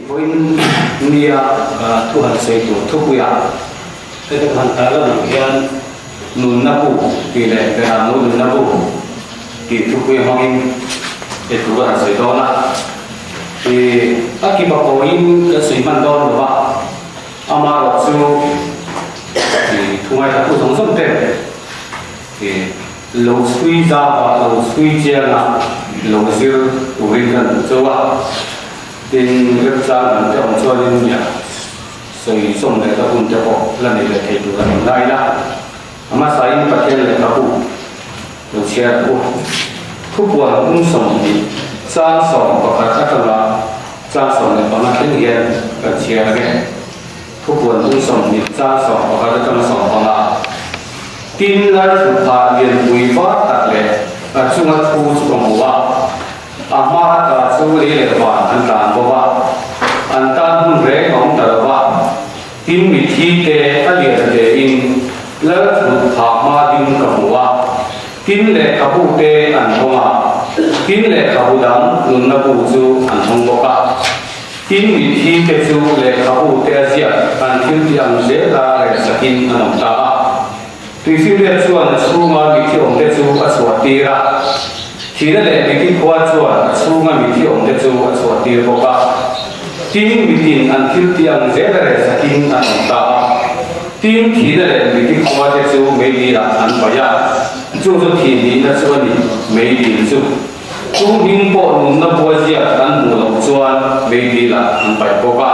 Vawiin nia thu han sawi tur thupuiah heti ka han tarlan ang hian nunna bu tih leh Beramno nunna bu tih thupui hmangin he thu ka han sawi dawn a. Ih a kipa kawiin kan sawi hman dawn lo va, amaherawh chu ih thu ngaithla tu zawng zawng te ih lo chhui zau a, lo chhui chiang a, lo zir turin kan duh chauh a. Tin, remchang an te awm chuanin nia sawi sawm leh ka hun te pawh la nei leh thei tur a ni ngai la. A hmasain Pathian lehkhabu lo chhiar u. Thupuan kum 20 chang 11 atanga chang 15 thleng hian kan chhiar ang e. Thupuan kum 20 chang 11 atanga 15. Tin, Lalthutphah lianpui var tak leh a chunga thu chu ka hmu a. A hma ata chu lei leh van an tlan bo va, an tan hun reng a awm ta lo va. Tin, mithi te a lian ve in lal thut phah hma ding ka hmu a, tin lehkhabu te an hawng a, tin lehkhabu dang nunna bu chu an hawng bawk a. Tin, mithi te chu lehkhabu te a ziak an thil tih ang zela rehsakin an awm ta a. Tuifinriat chuan a chhunga mithi awmte chu a chhuahtir a, thihna leh mithi khua chuan a chhunga mithi awmte chu a chhuahtir bawk a. Tin, mitin an thil tih ang zela reh sakin an awm ta a. Tin, thihna leh mithi khuate chu meidilah an paih a, chu chu thih nihna chu a ni, meidil chu. Chu hming pawh nunna bua ziak an hmuh loh chuan meidilah an paih bawk a.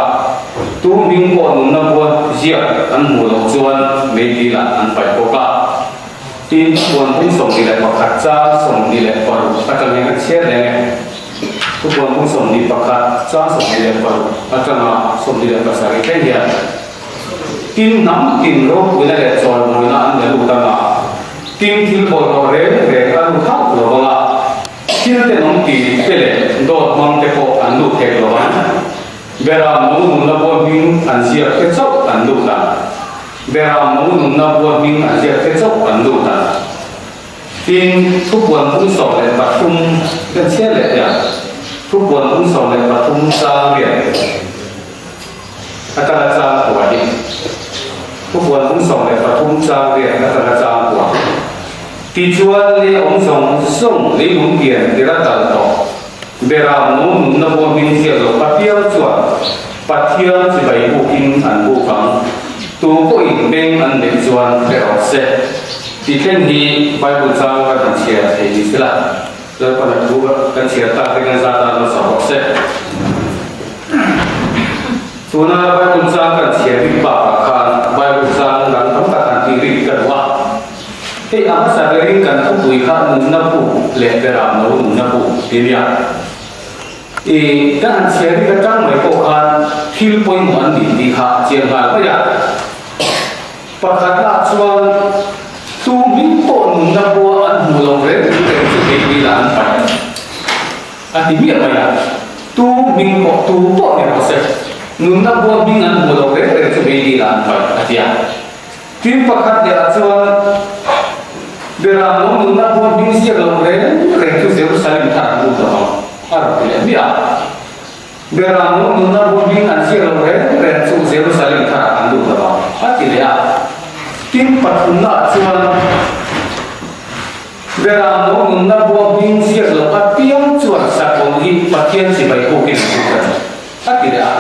Tu hming pawh nunna bua ziak an hmuh loh chuan meidilah an paih bawk a. Tin, Thupuan bung 21 chang 26 atangin a chhiar reng e. Thupuan bung 21 chang 26 atanga 27 thleng hian, Tin, hnam tin ropuina leh chawimawina an la lut ang a. Tin, thil bawlhhlawh reng reng a lut hauh lo vang a, thil tenawm ti te leh dawt hmang te pawh an lut hek lo vang. Beram no nunna bua hming an ziak te chauh an lut ang. Beram no nunna bua hming an ziak te chauh an lut ang. Tin, thupuan bung 13 kan chhiar leh teh ang. Thupuan bung 13 chang riat. Atanga chang kua hi Thupuan bung 13 chang riat atanga chang kua. Tichuan lei awm zawng zawng leilung pian tir a kal tawh. Beram no nunna bua hming ziak lo apiang chuan Pathian chibai bukin an buk ang. Tu pawhin beng an neih chuan hre rawh se. Ti thleng hi Bible chang kan han chhiar thei ni sela, Lalpan a thu kan chhiar tak te kan zat a lo sa bawk se. Tuna Bible chang kan chhiar rik bakah khan Bible chang dang tam tak han tih rik ka duh a. Hei a hmasa berin kan thupui kha nunna bu leh beram lo nunna bu ti nia. I kan han chhiar rik atang mai pawh khan thil pawimawh an nih tih kha a chiang nghal mai a. Pakhatah chuan tu hming pawh nunna bua an hmuh loh reng reng chu kei ni lah an paih a ti miah mai a, tu hming pawh tu pawh ni rawh se, nunna bua hming an hmuh loh reng reng chu kei ni lah an paih a ti a. Tin pakhat lehah chuan Beram lo nunna bua hming ziak loh reng reng chu Jerusalem thar an lut lovang a rawn ti leh miah a. Beram lo nunna bua hming an ziak lo reng reng chu Jerusalem tharah an lut lo vang, a ti leh a. Tin, pathumnaah chuan Beram lo nunna bua hming ziak lo apiang chuan sakawlh hi Pathian chibai bukin an lut a ni, a ti leh a.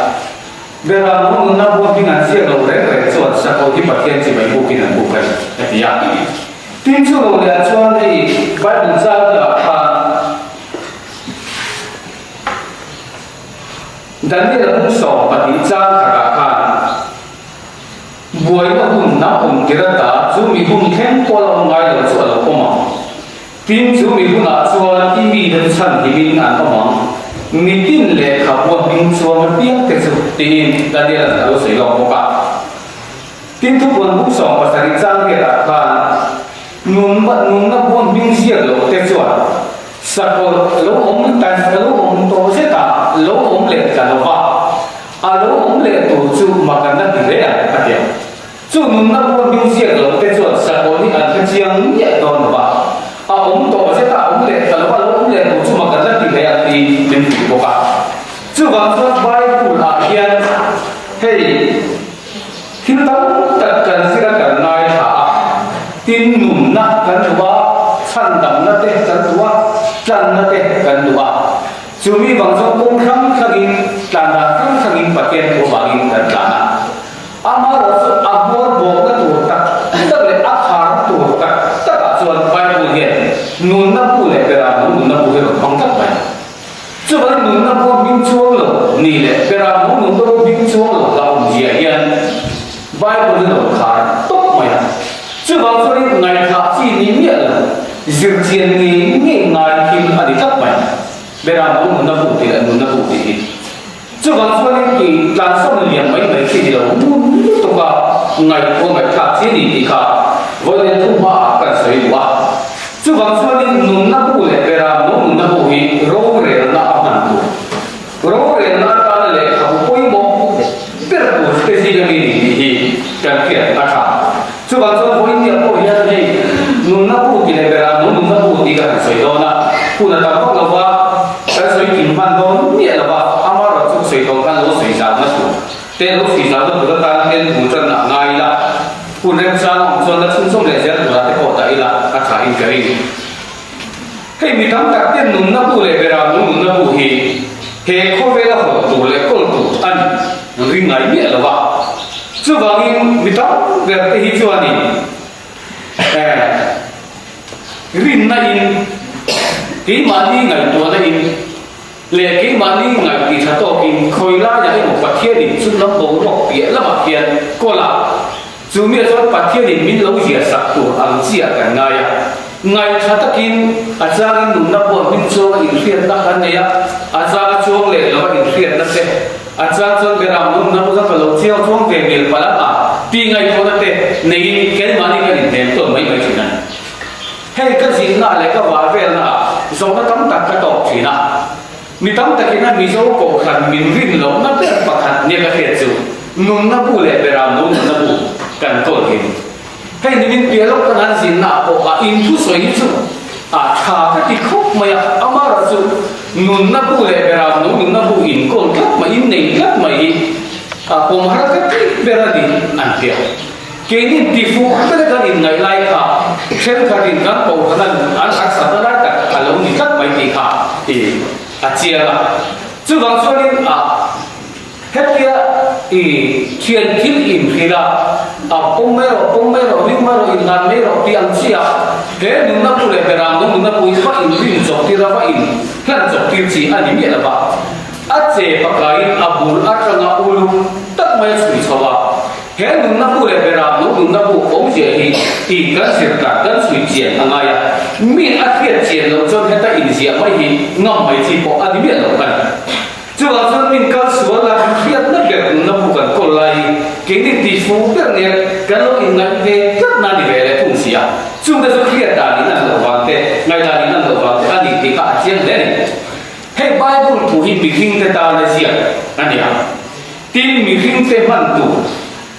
Beram lo nunna bua hming an ziak lo reng reng chuan sakawlh hi Pathian chibai bukin an buk a ni, a ti a. Tin, chu lo lehah chuan hei Bible chang dangah khan, Daniel bung 12 chang khatah khan buaina hun hnam awm tir ata chu mi hun thleng pawh la awm ngai lo chu a lo awm ang. Tin, chu mi hunah chuan i mite chu chhanhimin an awm ang. Mitin lehkhabua hming chuang apiang te chu tiin Daniel-a'n a lo sawi lawk bawk a. Tin, thupuan bung 17 chang riatah khan nunna bua hming ziak loh te chuan Sakawlh lo awm ta lo awm tawh zet a, lo awm leh ta lo va, a lo awm leh tur chu mak an la ti hle ang, a ti a. Chu nunna bua hming ziak lo te chuan sakawlh hi an hre chiang miah dawn lo va, a awm tawh zet a, awm leh ta lo va, lo awm leh tur chu mak an la ti hle ang tiin min hrilh bawk a. Chuvang chuan Bible-ah hian. kan duh a, tlanna te kan duh a. Chumi vang chuan kawng hrang hrangin, tlan dan hrang hrangin Pathian thu avangin kan tlan a. Amaherawhchu a hmawr bawkna tur tak tak leh a kharna tur tak takah chuan Bible hian nunna bu leh beramno nunna bu hi a rawn hmang tlat mai. Chuvangin nunna bu a hming chuang lo ni leh beramno nunna bu hming chuang lo hlauhawmzia hian Bible hi a rawn khar tawp mai a. Chuvang chuanin ngaihthah chi ni miah lo, zirchian ngei ngei ngai thil a ni tlat mai. Beramno nunna bu tih leh nunna bu tih hi. Chuvang chuanin i tlansawn liam mai mai khi ni lo ngun lutuk a, ngaihtuah ngaihthlak chi a ni tih kha vawiin thu hmaah kan sawi duh a. Chuvang chuanin nunna bu leh bera no nunna bu hi rorelna a hman tur, rorelna atana lehkhabu pawimawh ber tur te zinga mi ni tih hi kan hriat a tha. Chuvang chuan vawiin pawh hian hei nunna bu tih leh bera no nunna bu tih ka han sawi dawn a, hun a tam vak lo va, kan sawi kim hman dawn miah lo va, amaherawhchu ka sawi tawh khan lo sawi zauhna tur te lo sawi zauhna tur atan hian bul tanna a ngai ila, hun remchang a awm chuan la chhunzawm leh zel turah te pawh dah ila a tha in ka ring. Hei mi tam tak ten nunna bu leh bera no nunna bu hi he khawvela hawn tur leh kawl tur a ni ring ngai miah lo va. Chuvangin mi tam ber te hi chuanin eh rinna in keimahni ngaihtuahna in leh keimahni ngaih tih tha tawkin khawi laiah emaw Pathianin chu lam boruak piah lamah hian kawl a, Chu mi chuan Pathianin min lo ziahsak tur ang chiah kan ngai a. Ngaihṭha takin a changin nunna pawh hming chuanga inhriatna kan nei a, a changa chuang leh lova inhriatna te, a chang chuan beram nunna pawh chuan ka lo chiang chuang ve mel palh ang a tih ngaihtuahna te neiin keimahni kan inhnem tawn mai mai ṭhin a ni. Hei ka zinna leh ka vah velnaah zawhna tam tak ka tawk ṭhin a. Mi tam takin a Mizo kohhran min rin lohna ber pakhat nia ka hriat chu nunna bu leh beram no nunna bu kan kawl hi. Hei nimin piah lawk kan han zinna ah pawh a inthusawi hi chu a tha ka ti khawp mai a, amaherawh chu nunna bu leh beram no nunna bu inkawl tlat mai, innei tlat mai hi a pawm har ka ti ber a ni an ti a. Keini tifuh ber kan inngaih lai kha thenkhatin kan kohhran an harsatna lai tak a lo ni tlat mai tih kha i a chiang a. Chuvang chuanin a hetia i thian thil inhrilh a, a pawm mai rawh, pawm mai rawh, ring mai rawh, inhlan mai rawh tih ang chiah he nunna pu leh beram dang nunna pu hi va inrin chawp tir a, va inhlan chawp tir chi a ni miah lo va. A che pakaiin a bul atanga uluk tak mai a chhui chho a. He nunna bu leh beram lo nunna bu awmzia hi tih kan zir dan kan chhui chian a ngai a, mi a hriat chian loh chuan heta inziah mai hi ngam mai chi pawh a ni miah lo a ni. Chuvang chuan min kal sual a, hriatna ber nunna bu kan kawl lai hi keini tihfu ber nen kan lo inngaih ve tlat na ni ve leh thung si a, chungte chu hriat dan in an loh vang te, ngaihdan in an loh vang te a ni tih kha a chiang hle a ni. Hei Bible thu hi mihringte tana ziak a ni a. Tin, mihringte hman tur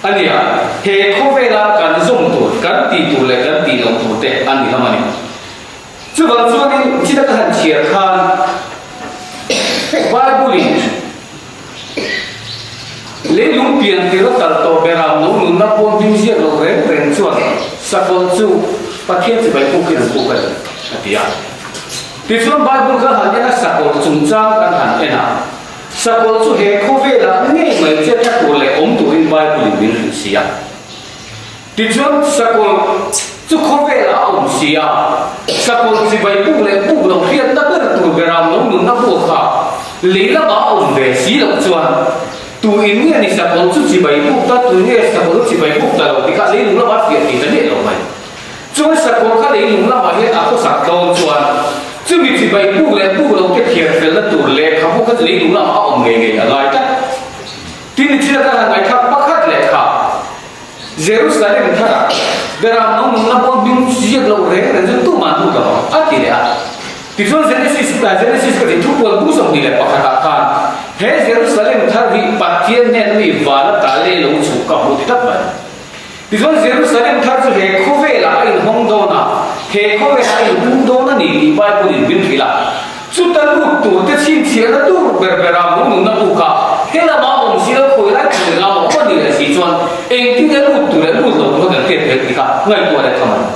a ni a, he khawvela kan zawm tur, kan tih tur leh kan tih loh tur te a ni hlawm a ni. Chuvang chuanin chita ka han chhiar khan Bible-in leilung pian tir a kal tawh berah no nunna pawn hming ziak loh reng reng chuan sakawlh chu Pathian chibai pukin an puk a ni, a ti a. Tichuan Bible kan han en a, sakawlh chungchang kan han en a, Sakawlh chu he khawvelah ngei mai che tha tur leh awm turin Bible in min hrilh si a. Tichuan sakawlh chu khawvelah a awm si a, sakawlh chibai buk leh buk lo hriatna ber tur beram lo nunna buk kha lei lamah a awm ve si loh chuan tu in nge ni sakawlh chu chibai buk ta, tu nge sakawlh chu chibai buk ta lo ti kha leilung lamah a fiah thei ta miah lo mai. Chuan sakawr kha leilung lamah hian a khawsak dawn chuan chumi chibai buk leh buk lo te thiar felna tur lehkhabu kha chu leilung lamah a awm ngei ngei a ngai tlat. Tin i thil atan han ngaihthlak pakhat lehkha Jerusalem tharah Beram no nunna pawh hming ziak loh reng reng chu tumah an lut lo ang a ti leh a. Tichuan Genesis Genesis ka tih thupuan bung 21 ah khan he Jerusalem thar hi Pathian hnen ami van ata lei lo chhuk ka hmu ti tlat mai. Tichuan Jerusalem thar chu he khawvelah a inhawng dawn a, he khawvelah a inhung dawn a ni tih Bible in min hrilh a. Chuta lut tur te chhinchhiahna tur ber bera hmuh nunna buk a, he lama awm si lo khawi lai tur eng a awm a ni leh si chuan engtin nge lut tur leh lut lo tur kha kan hriat theih tih kha ngaihtuah leh tham a ni.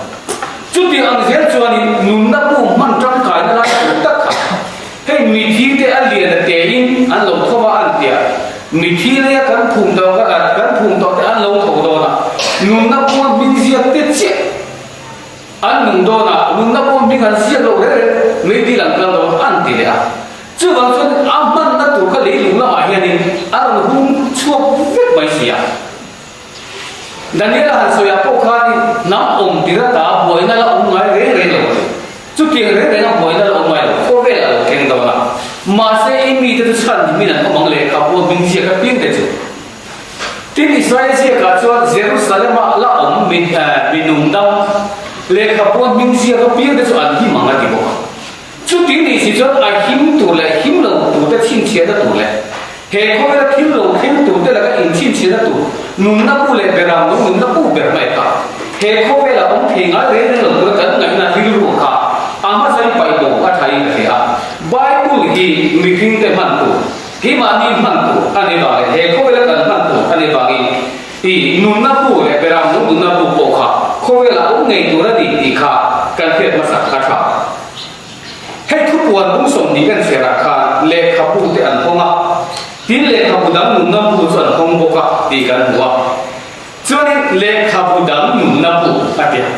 Chuti ang zel chuanin nunna bu hman Theiin an lo tho va an tia. Mithi leia kan phum tawh kha kan phum tawh te an lo tho dawn a, nunna pawn hming ziak te chiah an nung dawn a, nunna pawn hming an ziak loh reng reng meidil an kal dawn an ti leh a. Chuvang chuan a hmanna tur kha leilung lamah hianin a rawn hung chhuak vek mai si a. Daniela han sawiah pawh khanin hnam awm tir ata buaina la awm ngai reng reng lo a ni. Chutiang reng renga buaina la awm ngai lo, khawvel a lo thleng dawn a. Mahse, i mite chu chhan himin an awm ang lehkhabu a hming ziak apiang te chu. Tin, Israel ziakah chuan Jerusalem-a la awm mi mi nungdam lehkhabu a hming ziak apiang te chu an him ang a ti bawk a. Chuti nih si chuan a him tur leh him lo turte chhinchhiahna tur leh he khawvela thil lo thleng turte laka inchhinchhiahna tur nunna bu leh beram lo nunna bu ber mai kha he khawvela awm thei ngai reng reng lo tura kan ngaihna rilru kha a hmasain paih bo a tha in ka hria a. Bible hi mihringte hman tur, keimahni hman tur a ni vang leh he khawvela kan hman tur a ni vangin i nunna bu leh beram lo nunna bu pawh kha khawvela awm ngei tur a ni tih kha kan hriat hmasak a tha. Hei thupuan bung 20 kan chhiarah khan lehkhabu te an hawng a, tin lehkhabu dang nunna bu chu an hawng bawk a tih kan hmu a. Chuanin lehkhabu dang nunna bu a ti a.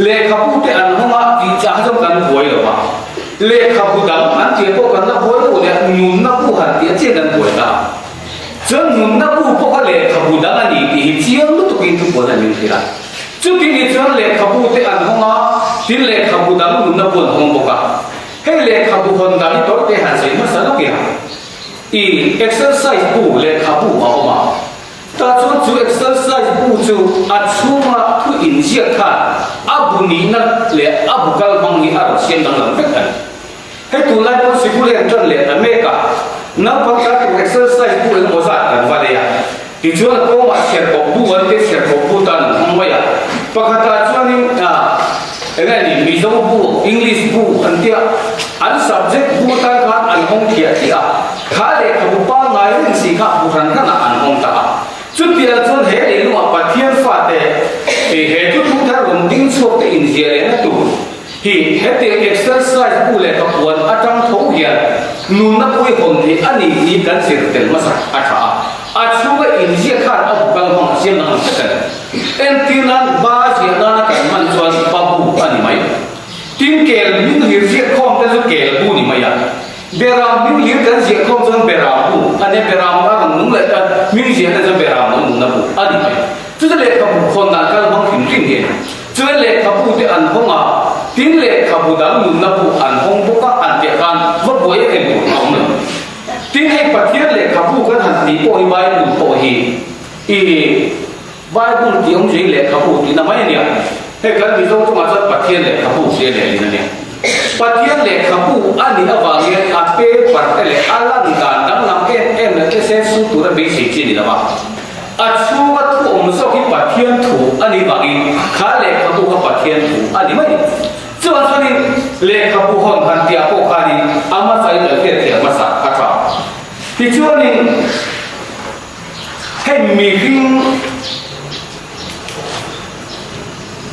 Lehkhabu te an hawng a tih chah kha chuan kan buai lo va. Lehkhabu dang an tih pawh kan la buai lo leh nunna bu han tih a chian kan buai ta a. Chuan nunna bu pawh kha lehkhabu dang a ni tih hi chiang lutukin thupuan an min hrilh a. Chuti ni chuan lehkhabu te an hawng a, tin lehkhabu dang nunna bu an hawng bawk a. Hei lehkhabu hawn dan hi tawite han sawi hmasa lawk ila, i exercise bu lehkhabu a awm a, tah chuan chu exercise bu chu a chhunga thu inziak khan a bu nihna leh a bu kal hmang hi a rawn siam danglam vek a ni. Hei tunlai pawn sikul hi an tan leh ta mek a, naupang tan tur exercise bu engemaw zat kan va lei a, tichuan a kawngah chhiarkawp bu an tia chhiarkawp bu tan an hmang mai a, pakhatah chuanin ah enge ni Mizo bu, English bu an tia, an subject bu atan khan an hawng thiah thiah a, kha lehkhabu pangngai reng si kha bu hran hranah an hawng ta a. Chutiang chuan he leilungah Pathian fate he thuthlung thar rawn ding chhuak te inziah lehna tur, Hi hetiang exercise bu leh ka puan atang tho hian nunna pui hawn theih a ni tih kan zir tel hmasa a tha a, a chhunga inziak khan a bu kal hmang a siam dang ang vek a ni. Entir nan ba ziah nana kan hman chuan ba bu a ni mai. Tin kel hming hlir ziak khawm te chu kel bu ni mai a, beram hming hlir kan ziah khawm chuan beram bu a nia, beram a rawn nung leh tan hming ziah te chuan beram lo nunna bu a ni mai. Chuti lehkhabu khawn dan kal hmang hrim hrim hi a ni. Chuan lehkhabu te an hawng a, tin lehkhabu dang nunna pawh an hawng bawk a, an tih khan va buai em em tur a awm lo. Tin hei Pathian lehkhabu kan han tih pawh hi Bible pawh hi i Bible tih awmzia hi lehkhabu tihna mai a nia. Hei kan Mizo chungah chuan Pathian lehkhabu tih a lehlin a nia. Pathian lehkhabu a nih avangin a paper te leh a lan dan danglam em em leh te sensu tura beisei chi a ni lo va. A chhunga thu awm zawk hi Pathian thu a nih vangin kha lehkhabu kha Pathian thu a ni mai. Chuan chuanin lehkhabu hawn han tihah pawh khanin a hmasa in kan hriatthiam hmasa a tha. Tichuanin hei mihring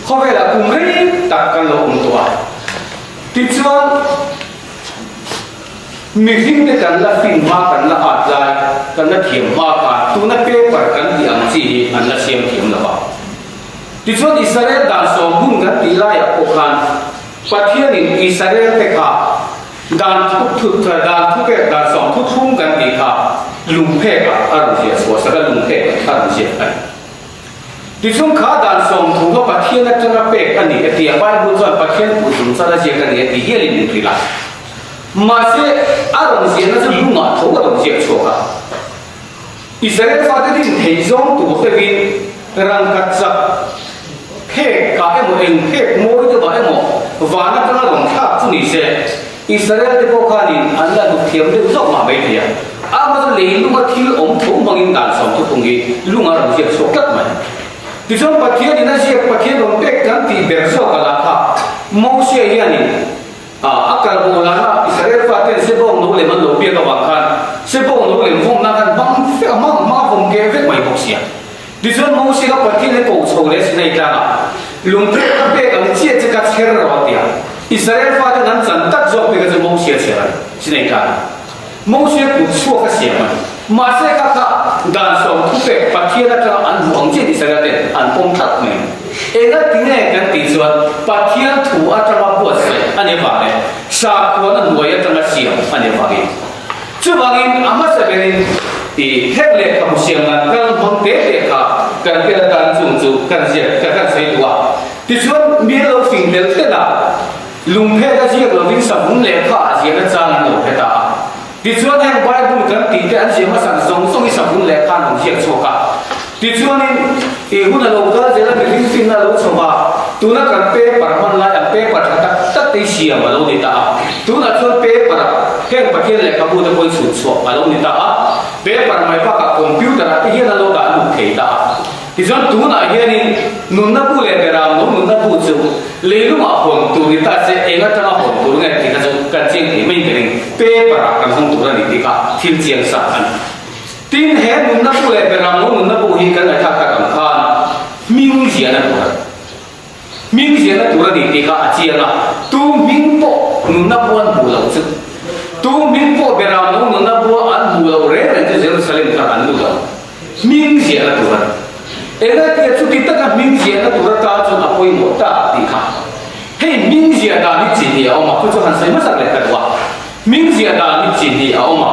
khawvelah kum rei tak kan lo awm tawh a, tichuan, Mihring te kan la fin hma, kan la at lai, kan la thiam hma khan tuna paper kan tih ang chi hi an la siam thiam lo va. Tichuan Israel dan sawm hun kan tih laiah pawh khan Pathianin Israel te kha dan thu thut dan thupek dan sawm thuthlung kan tih kha lungphekah a rawn ziah chhuah sak a, lungphek a rawn ziak a ni. Tichung kha dan 30 kha Pathian atanga pek a ni a ti a, Bible chuan Pathian kut chung chuan a ziak a ni a ti hialin min hrilh a. Mahse, a rawn ziahna chu lungah tho a rawn ziak chhuak a. Israel fate din thei zawng tur deuhin rangkhat chak phek kah emaw eng phek mawi deuhah emaw van atanga rawn thlak chu ni se, Israel te pawh khanin an la hnuk thiam deuh zawk mah maithei a, ama chu leilunga thil awm tho hmangin dan sawm thuthlung hi lunga rawn ziak chhuak tlat mai. Tichuan Pathianin a ziak Pathian rawn pek kan tih ber zawk a la kha Mosia hianin a kal bo lana Israel faten sebawng no lem an lo biak avang khan sebawng no lem vawmna khan hmang vek a hmang hmang a vawm keh vek mai bawk sia. Tichuan Mosia kha Pathian he ko chho leh Sinai tlangah lungpek ka pek ang chiah che ka chher rawh a ti a. Israel faten an chan tak zawk te kha chu Mosia chher a ni, Sinai tlangah. Mosia kut chhuak a siam a ni. Mahse kha kha dan sawm thupek Pathian atanga an hmuh ang chiah Israel ten an pawm tlat mai. Enga tinge kan tih chuan Pathian thu atanga buatsaih a ni avang leh sakhuana hnuai atanga siam a ni avangin. Chuvangin a hmasa berin i heng lehkhabu siam nan kal hmang te te kha kan tel atan chung chu kan ziak kan sawi duh a. Tichuan mi lo fing tel tel a, lungphek a ziak lovin savung lehkha ah ziahna chang an lo hre ta a. Tichuan heng Bible kan tih te an ziah hmasak zawng zawng hi savung lehkha an rawn ziak chhuak a. Tichuanin i hun a lo kal zel a, mihring finna a lo chho a, tuna kan paper hman lai ang paper tha tak tak te hi siam a lo ni ta a. Tunah chuan paper ah heng Pathian lehkhabu te pawhin chhut chhuah a lo ni ta a, paper mai bakah computer ah te hian a lo dah lut thei ta a. Tichuan tunah hianin nunna bu leh beram lo nunna bu chu leilungah hawn tur ni ta se eng atanga hawn tur nge tih kha chu kan chiang thei mai ka ring. Paper ah kan hawng tur a ni tih kha thil chiang sa a ni. Tin, he nunna bu leh beram lo nunna bu hi kan ngaihthlak tak ang khan hming ziahna tur a ni. Hming ziahna tur a ni tih kha a chiang a, tu hming pawh nunna bu an hmuh loh chu, tu hming pawh beram lo nunna bua an hmuh loh reng reng chu Jerusalem khan an lut ang. Hming ziahna tur a ni. Engatia chuti taka hming ziahna tur atan chuan a pawimawh ta tih kha. Hei hming ziah dan hi chi hnih a awm a, chu chu han sawi hmasak leh ka duh a. Hming ziah dan hi chi hnih a awm a,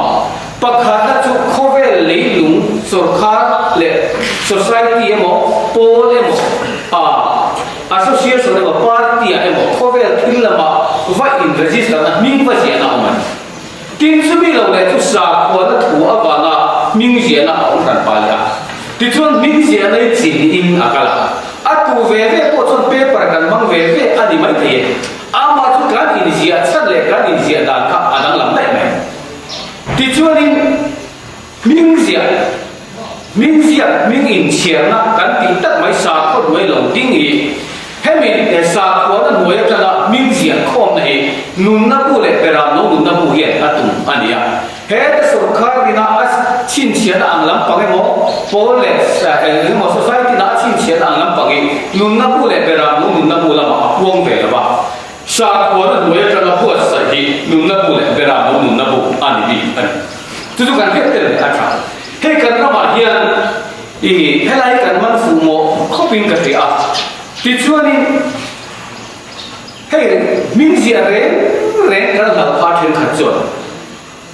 pakhatna chu khawvel leilung sawrkhar leh society emaw, pawl emaw, a association emaw, party ah emaw khawvel thil lama va in register na hming va ziahna a awm a ni. Tin chumi lo leh chu sakhuana thu avanga hming ziahna a awm hran pa leh a. Tichuan hming ziahna hi chi hnihin a kal a, a tu ve ve pawh chuan paper kan hmang ve ve a ni maithei e. Amah chu kan inziah chhan leh kan inziah dan kha a danglam daih mai. Tichuanin hming ziah, hming ziak, hming inchhiarna kan tih tak mai sakhaw hnuai lo ding hi hemi sakhuana hnuai atanga hming ziah khawmna hi nunna bu leh beram lo nunna bu hian a tum a ni a. Heta sawrkar ina a chhinchhiahna ang lampang emaw, pawl leh eng emaw society ina a chhinchhiahna ang lampang hi nunna bu leh beram lo nunna bu lamah a puang ve lo va. Sakhuana hnuai atanga buatsaih hi nunna bu leh beram lo nunna bu a ni bik a ni. Chu chu kan hriat tel leh a tha. Hei kan ramah hian i helai kan man fuh mawh khawpin ka hria a. Tichuanin. Hei hming ziah reng reng kan hlauh kha thenkhat chuan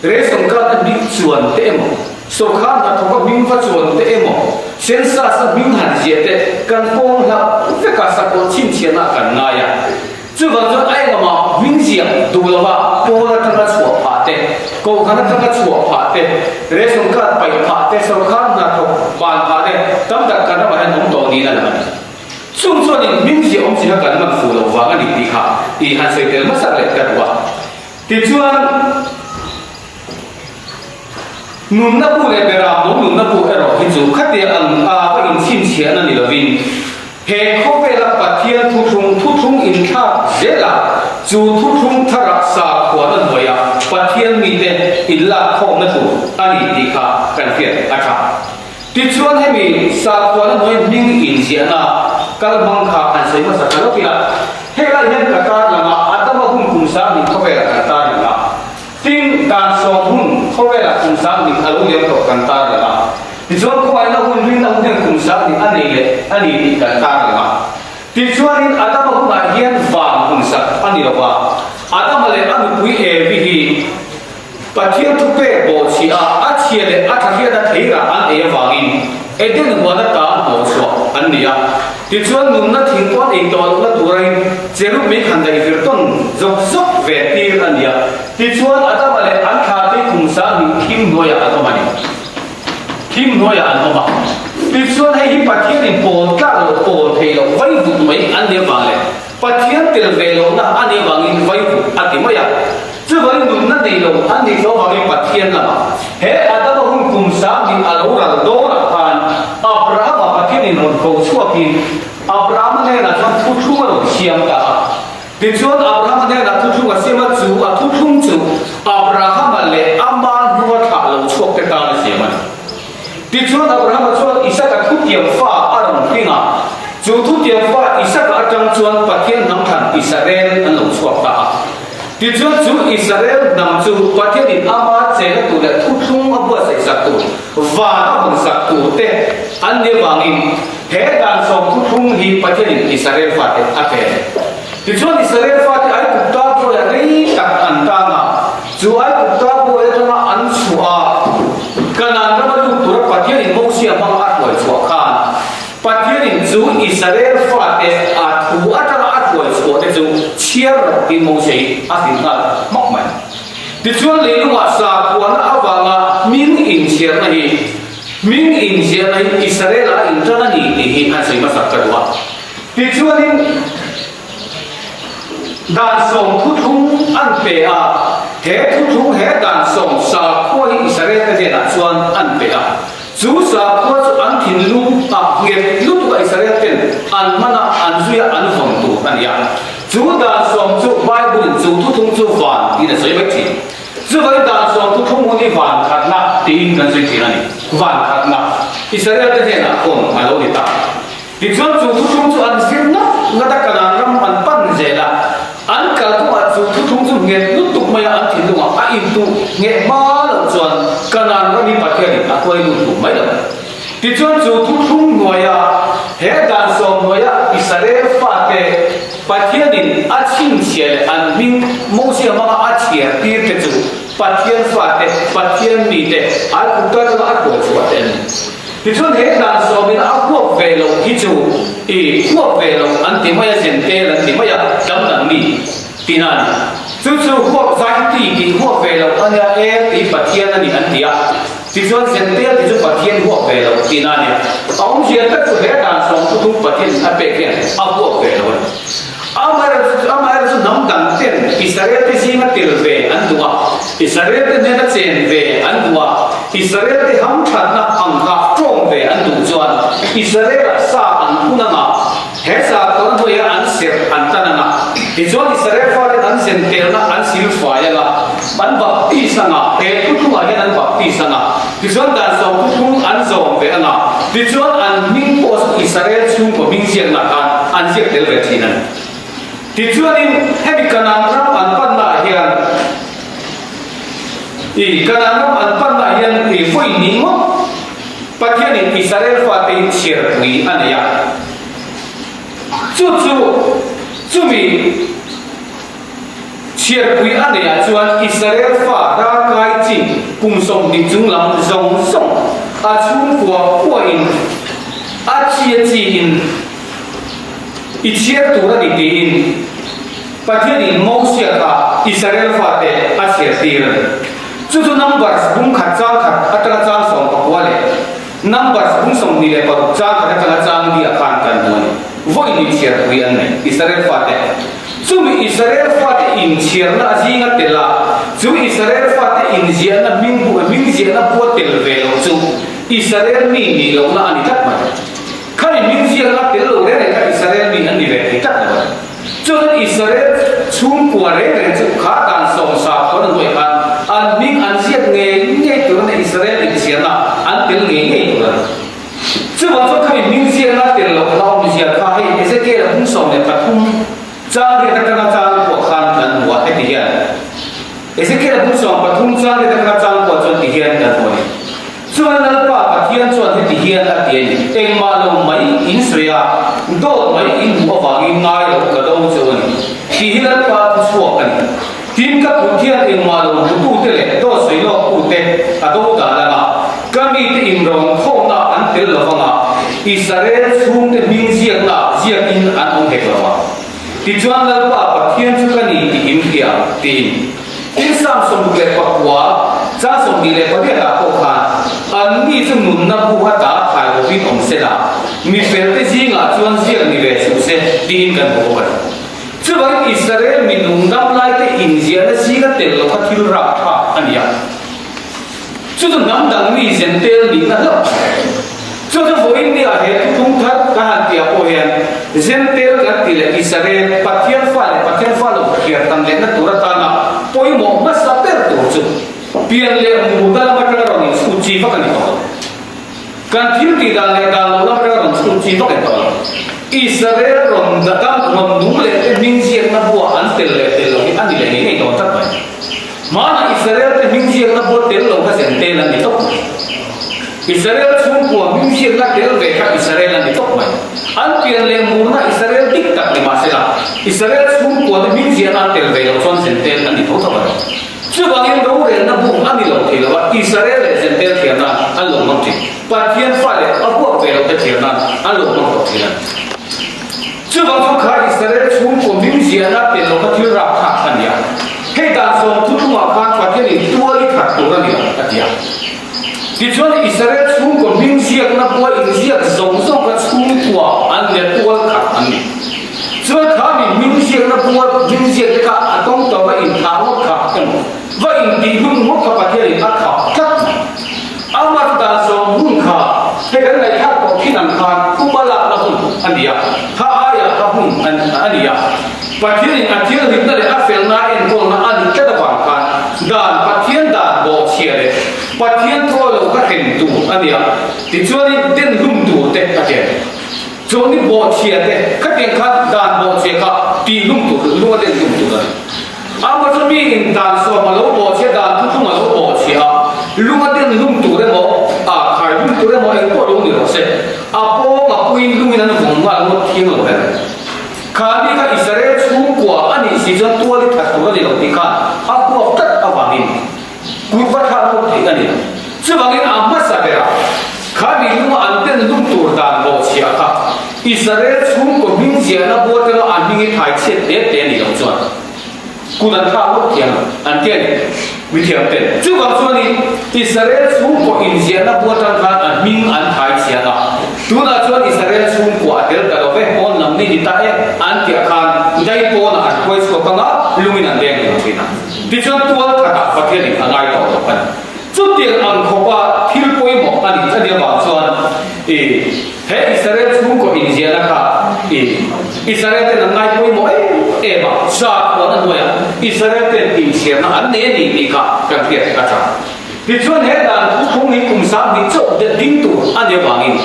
ration card a hming chuan te emaw, sawrkhar hnathawk a hming va chuan te emaw, census a hming han ziah te kan pawng hlauh vek a, sakawlh chhinchhiahna kan ngai a. Chuvang chuan a engmah hming ziah duh lova pawl atanga chhuah phah te, kohhran atanga chhuah phah te, ration card paih phah te, sawrkhar hnathawk ban phah te tam tak kan ramah hian awm tawh niin a lang a ni. Chung chuanin hming ziah awm chiha kan man fuh loh vang a ni tih kha i han sawi tel hmasak leh ka duh a. Tichuan, nunna bu leh beram lo nunna bu erawh hi chu khatia ang a va inchhinchhiahna ni lovin he khawvela Pathian thuthlung thuthlung inthlak zela chu thuthlung tharah sakhuana hnuaiah Pathian mite inlakkhawmna tur a ni tih kha kan hriat a tha. Tichuan hemi sakhuana hnuai hming inziahna kal hmang kha han sawi hmasa ta lawk ila, helai hian ka tar lang a, Adama hun kum sanghnih khawvelah kan tar lang a, tin dan sawm hun khawvelah kum sanghnih a lo liam tawh kan tar lang a, tichuan khawngaihna hun rinna hun hian kum sanghnih a nei leh a ni tih kan tar lang a. Tichuanin Adama hunah hian van hun sak a ni lo va, Adama leh a nupui Evi hi, Pathian thu pek bawhchhiah a, a chhia leh a tha hriat a theirah an ei avangin Eden huan ata hnawhchhuah an ni a. Tichuan nunna thing pawh an ei tawh lohna turin cherub mei khan daih vir tawn zawk zawk ve tir a ni a. Tichuan Adama leh an thla te kum sanghnih thim hnuaiah an awm a ni. Thim hnuaiah an awm a. Tichuan hei hi Pathianin pawl tlak loh pawl thei loh vai vut mai an ni avang leh Pathian tel ve lohna a nih avangin vaivut a ti mai a. Chuvangin nunna nei lo an nih tawh avangin Pathian lamah he Adama hun kum sangin a lo ral dawnah khan Abrahama Pathianin rawn ko chhuakin Abrahama hnenah chuan thuthlung a rawn siam ta a. Tichuan Abrahama hnenah thuthlung a siam a, chu a thuthlung chu Abrahama leh ama hnua thlah lo chhuak te tan a siam a ni. Tichuan Abrahama chuan Isaka thutiam fa a rawn hring a, chu thutiam fa Isaka atang chuan Pathian hnam thlan Israel an lo chhuak ta a. Tichuan chu Israel hnam chu Pathianin ama chenna tur leh thuthlung a buatsaihsak tur, van a hawnsak tur te an nih avangin he dan sawm thuthlung hi Pathianin Israel fate a pe. Tichuan Israel fate Aigupta buaia rei tak an tan a, chu Aigupta buai atanga an chhuah a, Kanaan rama lut tura Pathianin Mosia hmanga a hruai chhuah khan, Pathianin chu Israel fate a thu atanga a hruai chhuah te chu chhiar rawh tiin Mose hi a hrilh nghal hmak mai. Tichuan leilungah sakhuana avanga hming inchhiarna hi hming inziahna hi Israel-ah a intan a ni tih hi an sawi hmasak ka duh a. Tichuanin dan sawm thuthlung an pe a, he thuthlung he dan sawm sakhua hi Israel te hnenah chuan an pe a. Chu sakhua chu an thinlung ah nghet lutuk a Israel ten an hman a, an zui a, an vawn tur a ni a. Chu dan sawm chu Bible in chu thuthlung chu van tiin a sawi mai thin. Chuvangin dan sawm thuthlung hun hi van khatna tiin kan sawi thin a ni. Van khatna Israel te hnenah hawn a lo ni ta. Tichuan chu thuthlung chu an zir ngat ngat a, Kanaan ram an pan zel a. An kal kawngah chu thuthlung chu nghet lutuk mai a, an thinlungah a intuh ngheh hma loh chuan Kanaan ram hi Pathianin a hruai lut duh mai lo. Tichuan chu thuthlung hnuaia he dan sawm hnuaia Israel fate Pathianin a chhinchhiah leh an hming Mosia hmanga a chhiar tir te chu Pathian fate, Pathian mite, Aigupta rama a hruai chhuah te an ni. Tichuan he dan sawmin a huap ve loh hi chu i huap ve loh an ti mai a, zentel an ti mai a, dam dang mi tina a ni. Chu chu huap zai ti tih huap ve loh a nia e tih Pathian a ni an ti a, tichuan zentel tih chu Pathian huap ve loh tina a ni a. A awmzia tak chu he dan sawm thuthlung Pathianin a pek hian a huap ve loh a ni. Amaherawhchu hnam dang ten Israel te zinga tel ve an duh a, Israel te hnena chen ve an duh a, Israel te hamthatna ang kha tawng ve an duh chuan Israel-ah sa an phun anga, he sa tawrh hnuaiah an serh an tan anga, tichuan Israel faten an zen telna an silfai anga, an baptis anga, he thuthlungah hian an baptis anga, tichuan dan sawm thuthlung an zawm ve anga, tichuan an hming pawh chu Israel chhungkaw hming ziakna khan an ziak tel ve thin a ni. Tichuanin hemi Kanaan ram an pannaah hian i Kanaan ram an pannaah hian i vawi hnih ngawt Pathianin Israel fate hi chhiarpui a nei a. Chu chu chumi Chhiarpui a neihah chuan Israel fa ralkai chi kum 20 chung lam zawng zawng a chhungkua khuain a chi a chiin i chhiar tur a ni tiin Pathianin Mosia kha Israel fate a chhiar tir a ni. Chu chu Numbers bung khat chang khat atanga chang 19 leh Numbers bung 26 chang khat atanga chang li ah khan kan hmu a ni. Vawi ni chhiarpui an nei Israel fate. Chumi Israel fate inchhiarna a zinga tel a, chu Israel fate inziahna hming bu hming ziahna bu a tel ve loh chu Israel mi nih lohna a ni tlat mai. Khami hming ziakna tel lo reng reng kha Israel mi an ni ve thei tlat lo a ni. Chuan Israel chhungkua reng reng chu kha dan sawmsa khawn a hnuai khan an hming an ziak ngei ngei tur a ni, Israel inchhiarna an tel ngei ngei tur a ni. Chuvang chuan khami hming ziakna tel loh kha awmzia kha hei Ezekiel-a hmung 13 chang riat atanga chang pawh khan kan hmu a, heti hian Ezekiel-a hmung 13 chang riat atanga chang pawh chuan ti hian kan hmu a ni. Chuan Lalpa Pathian chuan heti hian a ti a ni, Engmah lo mai in sawi a, dawt mai in hmuh avangin ngai lo ka do cheu a ni, tih hi Lalpa thu chhuak a ni. Tin, ka kut hian engmah lo hmutute leh dawt sawi lawktute a do dan ang a, ka mite inrawn khawmna an tel lo vang a, Israel chhungte hming ziakna ziakin an awm hek lo vang. Tichuan Lalpa Pathian chu ka ni tih in hria, tiin. Tin, Psalm 69, chang 28 ah pawh khan, Anni chu nunna bu a ta thai lovin awm se la, mi felte zingah chuan ziak ni ve suh se, tiin kan hmu bawk a ni. Chuvangin Israel mi nung dam laite inziahna zinga tel lo kha thil rap thlak a ni a. Chu chu hnam dang mi zentel nihna hlauh a ni. Chu chu vawiin nia he thuthlung thar kan han tihah pawh hian zentel kan tih leh Israel Pathian fa leh Pathian fa lo thiar tam lehna tur atana pawimawh hmasa ber tur chu pian leh murna lam atanga rawn inchhut chi vak a ni tawh lo. Kan thil tih dan leh dan lo lam atanga rawn chhun chi vak em tawh lo. Israel rawn dam rawn nung leh te hming ziakna buah an tel leh tel lo hi a. a ni leh ngei ngei dawn tlat mai. Hmanah Israel-te hming ziakna bua tel lo kha Zentel an ni tawp mai. Israel chhungkua hming ziakna tel ve kha Israel an ni tawp mai. An pian leh murna Israel dik tak ni mahsela, Israel chhungkuate hming ziahna an tel ve loh chuan Zentel an ni tho tho a ni. Chuvangin rorelna bum a ni lo thei lo a, Israel leh Zentel thiar nan an lo hmang thin. Pathian fa leh a huap ve lote thiar nan an lo hmang tawh thin a ni. Chuvang chu kha Israel chhungkaw hming ziahna tel lo kha thil rap thlak a ni a. Hei dan sawm thuthlungah khan Pathianin tual i that tur a ni lo a ti a. Tichuan Israel chhungkaw hming ziakna pawh inziak zawng zawng kha chhungkua an ni a, tual khat an ni. Chuan kha mi hming ziakna pawh hming ziak te kha a tawng tawh va inthah ngawt kha emaw va intihhlum ngawt kha Pathianin a khap tlat mai. Amah chu dan zawng hun kha hei kan ngaihthlak tawh thin ang khan upa lakna hun a ni a, kha aiah kha hun a ni a. Pathianin a thilhlimna leh a felna enkawlna a nih tlat avang khan dan Pathian dan bawhchhia leh Pathian thawi lo kha hrem tur a ni a, tichuanin den hlum tur te a chen. Chuan i bawhchhia te khatiang khan dan bawhchhia kha tih hlum tur, lung a den hlum tur a ni. Amah chu miin dan sawm a lo bawhchhia, dan thuthlung a lo bawhchhia a, lung a den hlum tur emaw, a khai hlum tur emaw engpawh lo ni rawh se, a pawng a puiin lungin an vawng nghal ngawt thiang lo reng. Kha mi kha Israel chhungkua a nih si chuan tual i that tur a ni lo tih khan a huap tlat avangin kut va thlak ngawt theih a ni lo. Chuvangin a hmasa berah kha mi lunga an ten lum tur dan bawhchhiah kha Israel chhungkaw hming ziahna bua tanga an hming i thai chhiat hle te a nih loh chuan Kut an thlak ngawt thiam an ti a ni. Mithiam ten. Chuvang chuanin Israel chhungkaw inziahna bu atang khan a hming an thai chiang a. Tunah chuan Israel chhungkua a tel ta lo ve, pawn lam ni ni ta e an tih khan dai pawnah an hruai chhuak anga lungin an deng lo thin a. Tichuan tual khatah Pathianin a ngai tawh lo a ni. Chutiang ang khawpa thil pawimawh a nih a nih avang chuan i he Israel chhungkaw inziahna kha i Israel ten an ngai pawimawh em em a, zat huan a hnuaiah Israel ten inchhiarna an nei a ni tih kha kan hriat a tha. Tichuan he dan thuthlung hi kum 2000 chauh ding tur a nih avangin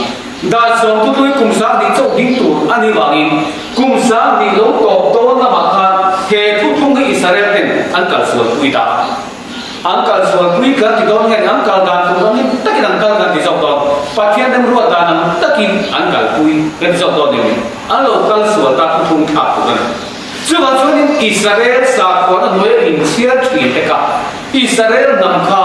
dan sawm thuthlung hi kum 2000 chauh ding tur a nih avangin kum 2000 lo tawp dawn lamah khan he thuthlung hi Israel ten an kalsual pui ta. An kal sual pui kan ti dawn nge an kal dan tur ang takin an kal kan ti zawk dawn? Pathian remruat dan ang takin an kal pui kan ti zawk dawn em ni? An lo kal sual ta thuthlung thlak tur a ni. Chuvang chuanin Israel sakhuana hnuaia inchhiar thin te kha Israel hnam kha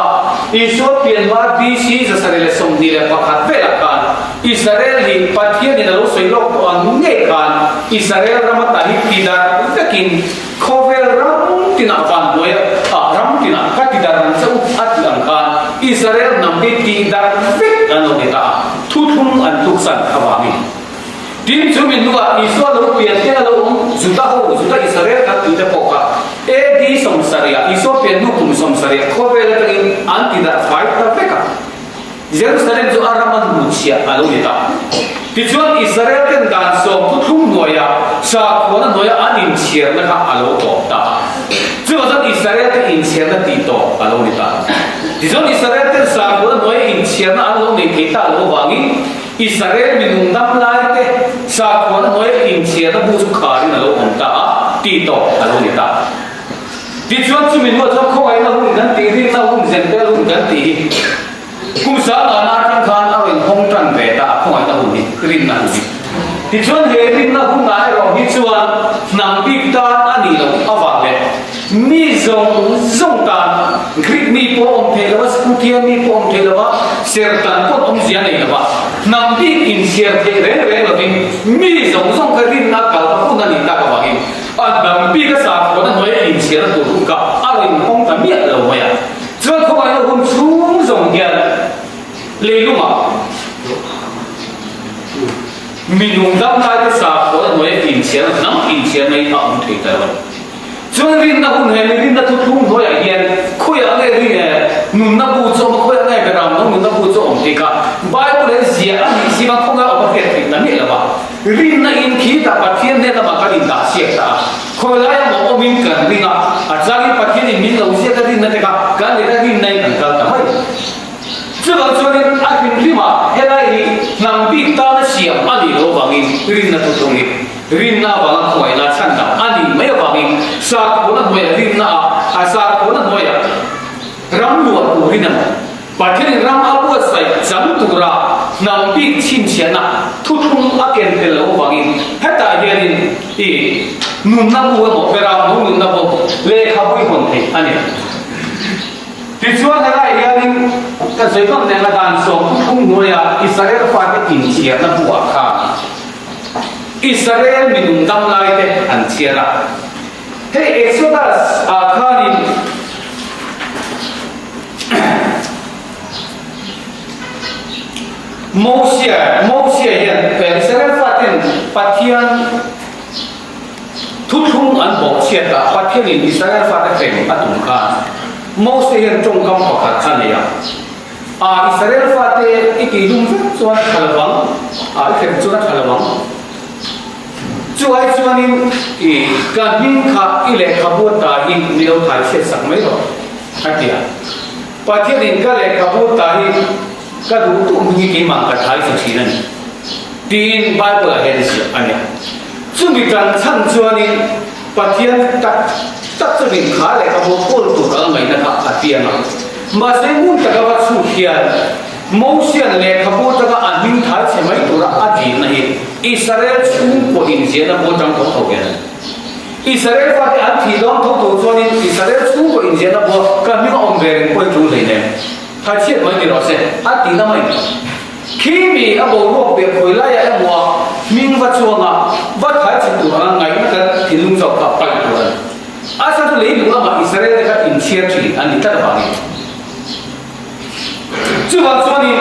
Isua pianhma BC 721 velah khan Israel hi Pathianin a lo sawi lawk tawh ang ngei khan Israel ram ata hi ti darh vekin Khawvel ram tinah van hnuaia ah ram tinah ka ti dar ang che u a tih ang khan Israel hnam hi tih dar vek an lo ni ta a, thuthlung an tluksan avangin. Tin, chu min hnungah Isua lo pian te a lo awm Juda ho, Juda Israel kan tih te pawh kha AD 70 ah, Isua pian hnu kum 70 ah khawvel atangin an ti darh fai ta vek a. Jerusalem chu a ram a hnuchhiah a lo ni ta. Tichuan, Israel ten dan sawm thuthlung hnuaiah sakhuana hnuaia an inchhiarna kha a lo tawp ta a. Chuvang chuan Israel te inchhiarna tih tawp a lo ni ta. Tichuan, Israel ten sakhuana hnuaia inchhiarna an lo nei thei ta lo avangin Israel minung dam lai te sakhuana hnuaia inchhiarna bu chu kharin a lo awm ta a, tih tawp a lo ni ta. Tichuan chumi hnuah chuan khawngaihna hun kan tih, rinna hun, zentel hun kan tih hi kum sangana atang khan a rawn hawng tan ve ta a, khawngaihna hun hi, rinna hun hi. Tichuan he rinna hunah erawh hi chuan hnam bik tan a nih loh avang leh mi zawng zawng tan, Greek mi pawh awm thei lo a, Scythian mi pawh awm thei lo a, sertan pawh awmzia nei lo a, hnam bik inchhiar theih reng reng lovin mi zawng zawng kha rinna kalna hun a nih tak avangin A hnam bik a sakhuana hnuaia inchhiarna tur hun kha a rawn hawng ta miah lo mai a. Chuan khawngaihna hun chhung zawng hian leilungah minung dam laite sakhuana hnuaia inchhiarna, hnam inchhiarna hi a awm thei ta lo a ni. Chuan rinna hun he mi rinna thuthlung hnuaiah hian khawiah nge rin e nunna bu chu awm a, khawiah nge beram no nunna bu chu awm tih kha Bible hian ziah a nih si vang khawngaih awm a hriat theih ta miah lo va. Rinna in khi ta Pathian hnen lamah kan indah siak ta a, khawi lai emaw awmin kan ring a, a changin Pathianin min lo ziak a rinna te kha kan leh a rinna in kan kal ta mai. Chuvang chuanin a hrimhrimah helai hi Hnam bik tana siam a nih loh avangin rinna thuthlung hi rinna avanga khawngaihna chhandam a nih mai avangin sakhuana hnuaiah rinna ah a sakhuana hnuaiah ram luah turin emaw Pathianin ram a buatsaih chang tura hnam bik chhinchhiahna thuthlung a ken tel loh avangin hetah hianin i nunna bu emaw beram no nunna bu lehkhabu i hawn thei a ni. Tichuan helaiah hianin ka sawi ngam nena dan sawmthum hnuaia Israel fate inchhiarna buah khan Israel minung dam laite an chhiar a. Hei Exodus ah khanin Mosia Mosia hian Israel faten Pathian Thuthlung an bawhchhiat a, Pathianin Israel fate hrem a tum khan Mose hian tawngkam pakhat a nei a, A Israel fate i tihlum vek chuan a tha lo vang, a i hrem chuan a tha lo vang. Chu ai chuanin i ka hming kha i lehkhabu ta hi mi lo thai chhiat sak mai rawh, a ti a. Pathianin ka lehkhabu ta hi ka duh duh hming hi keimah ka thai chhe thin a ni, tiin Bible-ah hian a ziak a nia. Chumi tan chhan chuanin Pathian tak tak chu min kha lehkhabu kawl tur a ngaihna kha a piang a. Mahse ngun taka va chhut hian Mosian lehkhabu atanga a hming thai chhe mai tura a dilna hi Israel chhungkaw inziahna bu atang tho tho hian a ni. Israel fate an thih dawn tho tho chuanin Israel chhungkaw inziahna bua ka hming a awm ve reng pawhin tul hleinem. Thai chhiat mai ni rawh se a tihna mai. Khi mi a boruak beh khawi laiah emaw a hming va chuanga va thai chhe tur anga ngaihna kan thinlung zawk kha paih tur a ni. A chhan chu leilung lamah Israel te kha inchhiar thin an ni tlat avangin. Chuvang chuanin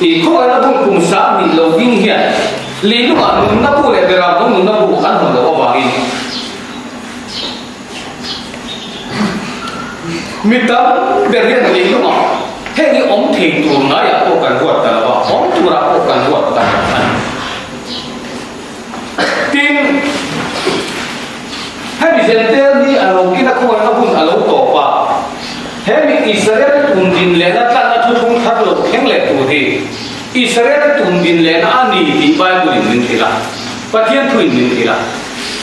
i khawngaihna hun kum sang nih lo ding hian leilungah nunna bu leh beram lo nunna bu an hawn loh avangin Mi tam ber hian leilungah heng hi awm thei tur ngaiah pawh kan ruat ta lo a, awm turah pawh kan ruat ta lo a ni. Tin, hemi Jentail hi a lo kina khawngaihna hun a lo tawp a, hemi Israel tun din lehna tlanna thuthlung thar lo thleng leh tur hi Israel tun din lehna a ni tih Bible-in min hrilh a, Pathian thuin min hrilh a.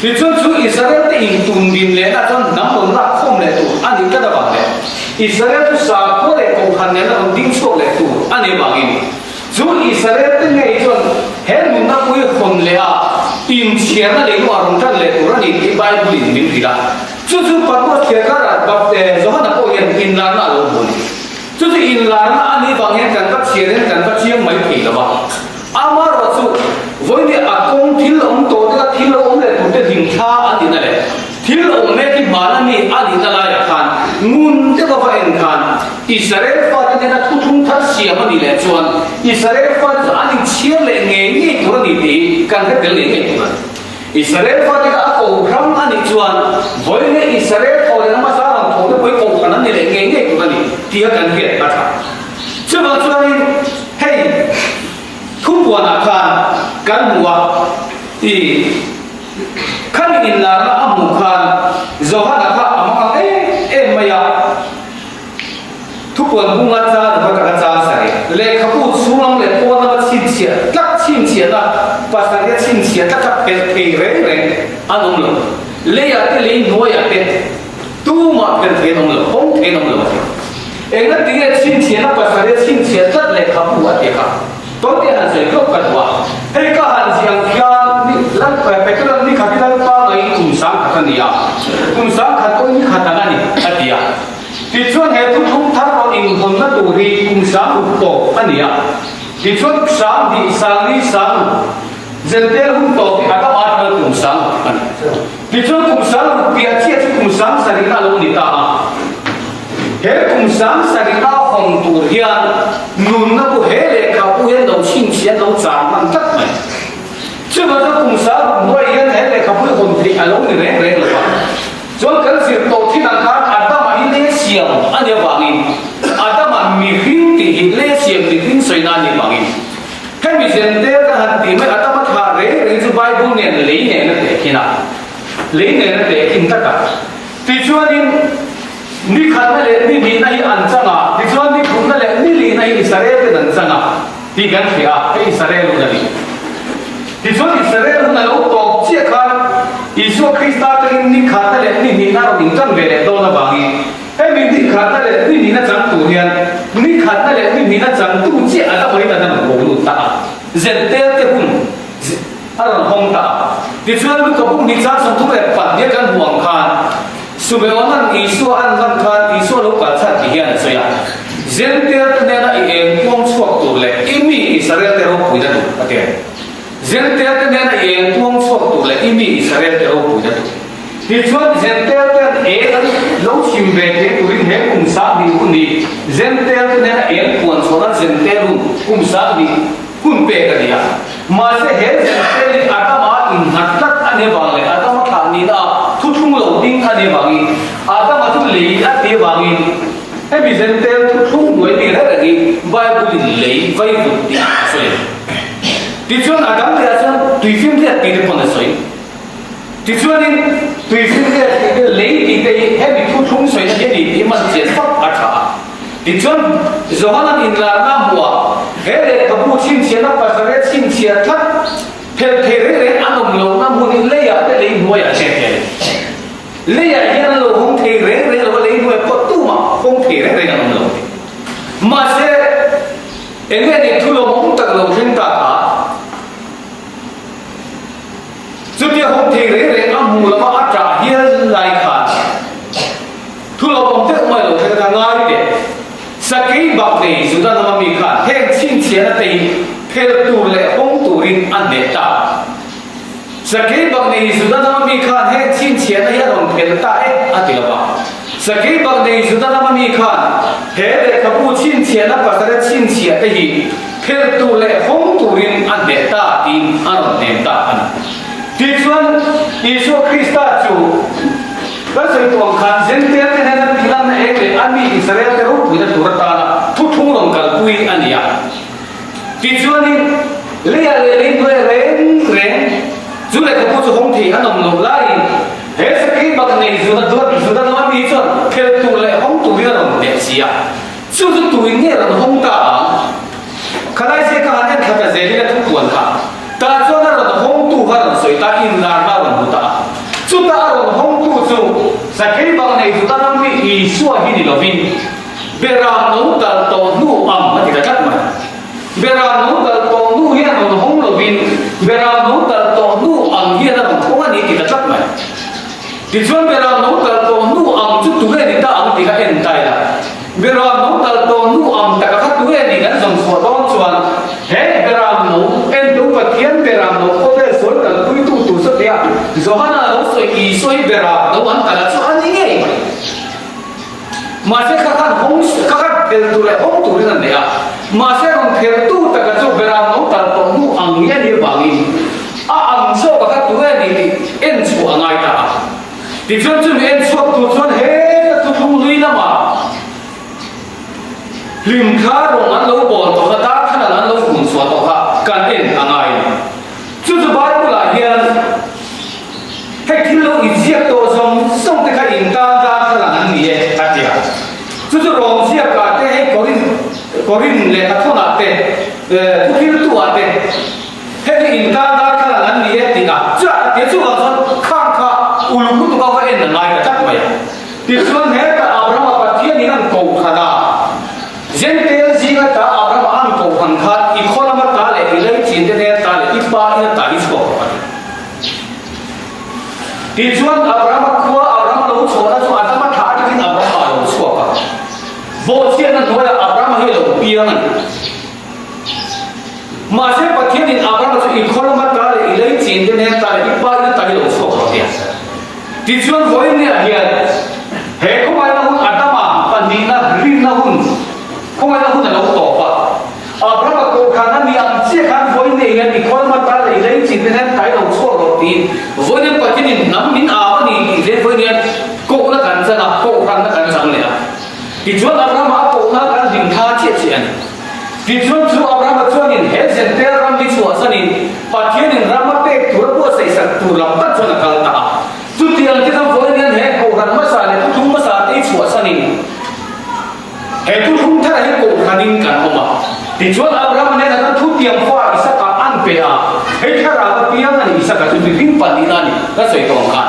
Tichuan chu Israel te in tun din lehna chuan hnam rawn lak khawm leh tur a nih tlat avang leh Israel chu sakhua leh kohhran nena rawn ding chhuak leh tur a nih avangin chu Israel te ngei chuan he nunna pui hawn leh a inchhiarna lei luah rawn tan leh tur a ni tih Bible in min hrilh a. Chu chu Patmos thliarkarah Johana pawh hian inlarna a lo hmu a ni. Chu chu inlarna a nih vang hian kan va chhiar hian kan va chiang mai thei lo va. Amaherawh chu, vawiin a kawng thil awm tawh te kha thil lo awm leh tur te hlimthla a nihna leh thil awm mek hi hmana mi a nihna laiah khan ngun deuha va en khan Israel fate nena thuthlung thar siam a nih leh chuan Israel fate chu an inchhiar leh ngei ngei tur a ni tih hi kan hre tel ngei ngei tur a ni. Israel fate kha a kohhram a nih chuan vawiin Israel thaw leh hmasa rawn thaw te pawh hi kohhran an ni leh ngei ngei tur a ni tih kha kan hriat a tha. Chuvang chuanin hei thupuanah khan kan hmu a, i khami inlarna a hmuh khan Johana kha a hmang ang em em mai a, thupuan bunga chang kha ka chang sarih. Lehkhabu chhunglam leh pawn lama chhinchhiah tlat chhinchhiahna pasarih a chhinchhiah tlat kha phelh thei reng reng an awm lo. Leiah te lei hnuaiah te tumah phelh thei an awm lo, hawng thei an awm lo a ti. Engati nge chhinchhiahna pasarih a chhinchhiah tlat lehkhabu a ti kha? Tawite han sawi hlauh ka duh a. Hei ka han ziah ang khian ni lal Peteran ni khat hi Lalpa ngaiin kum sangkhat a ni a, kum sangkhat pawh ni khat ang a ni a ti a. Tichuan he thuthlung thar rawn inhawnna tur hi kum sangruk tawp a ni a. Tichuan sang hnih sang ni sangruk Jentail hun tawp hi a dam atanga kum sangruk a ni. Tichuan kum sangruk piah chiah chu kum sangsarihna a lo ni ta a. He kum sangsarihna a hawn tur hian nunna bu he lehkhabu hian lo chhinchhiah lo chang hman tlat mai. Chuvang chuan kum sangruk hnuaiah hian he lehkhabu hi hawn theih a lo ni reng reng lo va. Chuan kan zir tawh thin ang khan Adama hi le siam a nih avangin Adama mihring tih hi le siam mihring sawina a nih vangin hemi Jentail kan han tih mai Adama thlah reng reng chu Bible nen lei nen a tehkhin a, lei nen a tehkhin tak a. Tichuanin ni khatna leh ni hnihna hi an chang a, tichuan ni thumna leh ni lihna hi Israel ten an chang a. tih kan hria a, hei Israel hun a ni. Tichuan Israel hun a lo tawp chiah khan Isua Krista atangin ni khatna leh ni hnihna a rawn intan ve leh dawn avangin hemi ni khatna leh ni hnihna chang tur hian ni khatna leh ni hnihna changtu chiah a la hawi dan a rawn bo lut ta a, zentel te hun a rawn hawng ta a. Tichuan Luka buk ni chang 34 kan hmuh ang khan Sumeona'n Isua an hlan khan Isua lo kal chhan ti hian a sawi a, Zentel te hnena i eng puang chhuak tur leh i mi Israel te ropuina tur a ti a. Zentel te hnena i eng puang chhuak tur leh i mi Israel te ropuina tur. Tichuan Zentel ten eng an lo chhim ve thei turin he kum 2000 hun hi Zentel te hnena eng puan chhuahna Zentel hun kum 2000 hun pek a ni a. Mahse he Zentel hi Adama innghat tlat a ni avang leh Adama thlah nihna ah thuthlung lo ding a ni avangin Adama chu lei a ti avangin hemi Zentel thuthlung hnuai mi reng reng hi Bible in lei vaivut tih a sawi a ni. Tichuan Adam leh ah chuan tuifinriat tih te pawn a sawi. Tichuanin tuifinriat tih te lei tih te hi hemi thuthlung sawina hi a ni tih man chian fak a tha a. Tichuan Johana'n inlarna a hmuh a, he lehkhabu chhinchhiahna pasarih chhinchhiah tlat phelh thei reng reng an awm lohna hmun hi leiah te lei hnuaiah che hian leiah hian an lo hawng thei reng reng lo a, lei hnuaiah pawh tumah hawng thei reng reng an awm lo a ni. Mahse, eng nge nih thu lawmawm tak lo thleng ta kha? Chutia hawng thei reng reng a hmuh lova a ṭah hial lai khan thu lo awm deuh mai lo thleng kha ngai teh. Sakei bak nei Juda lama mi khan heng chhinchhiahna te hi phelh tur leh hawng turin a hneh ta. Sakei bak nei Juda lama mi khan heng chhinchhiahna hi a rawn phelh ta e a ti lo va. Sakei bak nei Juda lama mi khan he lehkhabu chhinchhiahna pasarih chhinchhiah te hi Phelh tur leh hawng turin a hneh ta tiin a rawn hnem ta a ni. Tichuan, Isua Krista chu kan sawi tawh ang khan Zentail te hnena tihlanna eng leh a mi Israel te ropuina tur atana thuthlung rawn kalpui a ni a. Tichuanin, leiah leh lei hnuaiah reng reng chu lehkhabu chu hawng thei an awm loh laiin he sakei bak nei Juda Juda lama mi chuan phelh tur leh hawng turin a rawn hneh si a. Chu chu tuin nge rawn hawng ta ang? Khalai zia ka han en thla ta zelin a thupuan kha. Tah chuan a rawn hawngtu kha rawn sawi ta, inlarna a rawn hmu ta a. Chuta a rawn hawngtu chu Sakei bang nei Juda ram mi Isua hi ni lovin Beram no kal tawh hnu ang a ti ta tlat mai. Beram no kal tawh hnu hian rawn hawng lovin Beram no kal tawh hnu ang hian a rawn hawng a ni a ti ta tlat mai. Tichuan Beram no kal tawh hnu ang chu tunge ni ta ang tih kha en ta ila. Beram no kal tawh hnu ang taka kha tunge ni kan zawm chhuah dawn chuan he Beram no entu Pathian Beram no khawvel sual kalpuitu tur saw tia Johana lo sawi Isua hi Beram no an kal a chu a ni ngei mai. Mahse kha khan hawng kha khan phel tur leh hawng turin an nei a, mahse rawn pheltu taka chu Beram no kal tawh hnu ang nge a nih avangin a ang zawk a kha tunge a nih tih en chhuah a ngai ta a. Tichuan chumi en chhuak tur chuan heta thuthlung hlui lamah hlim kha rawng an lo bawl tawh kha, darthlalang an lo hmun chhuah tawh kha kan en a ngai a ni. Chu chu Bible ah hian hei thil lo inziak tawh zawng zawng te kha in tan darthlalang an ni e a ti a. Chu chu rawng ziak ah te hei Korin Korin lehkha thawn ah te thuhriltu ah te hei hi in tan darthlalang an ni e tih a chiah a ti a. Chuvang chuan khang kha uluk lutuk a va en a ngai ta tlat mai a. Tichuan hetah Abrahama Pathian in an kohhran a. Zentail zinga ta Abraham an kohhran khan i khaw lama ta leh i lei chin te nen ta leh i pa ina ta hi chhuak rawh a ti. Tichuan Abrahama khua Abrahama lo chhuahna chu Adama thlah atangin Abrahama a lo chhuak a. Bawhchhiatna hnuaiah Abrahama hi a lo piang a ni. Mahse Pathianin Abrahama chu i khaw lama ta leh i lei chin te nen ta leh i pa ina ta hi lo chhuak rawh a ti a. Tichuan vawiin hian he khawngaihna hun Adama pahnihna rinna hun khawngaihna hun a lo tawp a. Abrahama kohhran a nih ang chiah khan vawiin hian i khaw lama ta leh i lei chin te nen ta hi lo chhuak rawh tiin vawiin Pathianin hnam min au a ni tih hle vawiin hian kohna kan chan a, kohhranna kan chang leh a. Tichuan Abrahama a kohna kan hlim tha chiah chiah a ni. Tichuan chu Abrahama chuanin he Zentail ram hi chhuahsanin Pathianin ram a pek tur a buatsaihsak tur lam tak chuan a kal ta a. Chutiang te chuan vawiin hian he Kohhran hmasa leh thuthlung hmasa te hi chhuahsanin he thuthlung thar hi Kohhranin kan awm a. Tichuan Abrahama nen a. pe a, hei thlarau apiang a ni Isaka chu mihring pahnihna a ni, ka sawi tawh ang khan.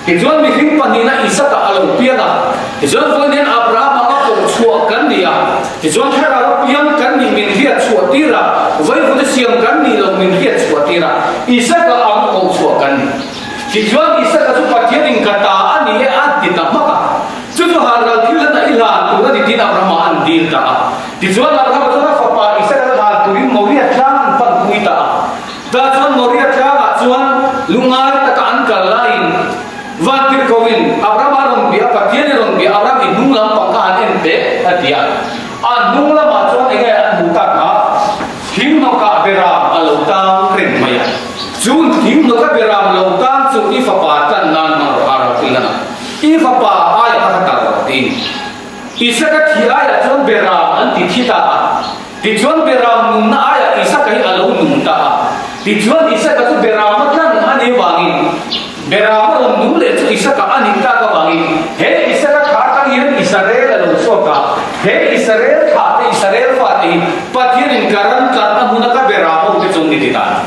Tichuan mihring pahnihna Isaka a lo piang a, tichuan vawiin hian Abraham anga pawh chhuah kan ni a, tichuan thlarau apiang kan nih min hriat chhuah tir a, vaivute siam kan nih loh min hriat chhuah tir a, Isaka anga pawh chhuah kan ni. Tichuan Isaka chu Pathianin ka ta a ni e a ti ta hmak a, chu chu halral thil hlatah i hlan tur a ni tiin Abrahama an dil ta a. Tichuan Abrahama chuan a fapa Isaka chu hlan turin Moria tlang an panpui ta a. Tah chuan Moria tlangah chuan lungngai taka an kal laiin Vantirhkohin Abraham a rawn bia, Pathian i rawn bia, Abraham i hnung lam pang kha han en teh a ti a. A hnung lamah chuan enge an hmuh tak kha thinghnawkah beram a lo tang reng mai a. Chu thinghnawka beram lo tang chu i fapa tan nan hmang rawh a ro thil nana i fapa aia kha kha tal rawh tiin Isaka thi aiah chuan beram an ti thi ta a. Tichuan Beram nunna aiah Isaka hi a lo nung ta a. Tichuan Isaka chu Berama tlan a nih avangin, Berama rawn nung leh chu Isaka a nih tak avangin, he Isaka thla atang hian Israel a lo chhuak a. He Israel thla te, Israel fate hi Pathianin ka ram tlanna hmuna ka Beram ho te chu an ni ti ta.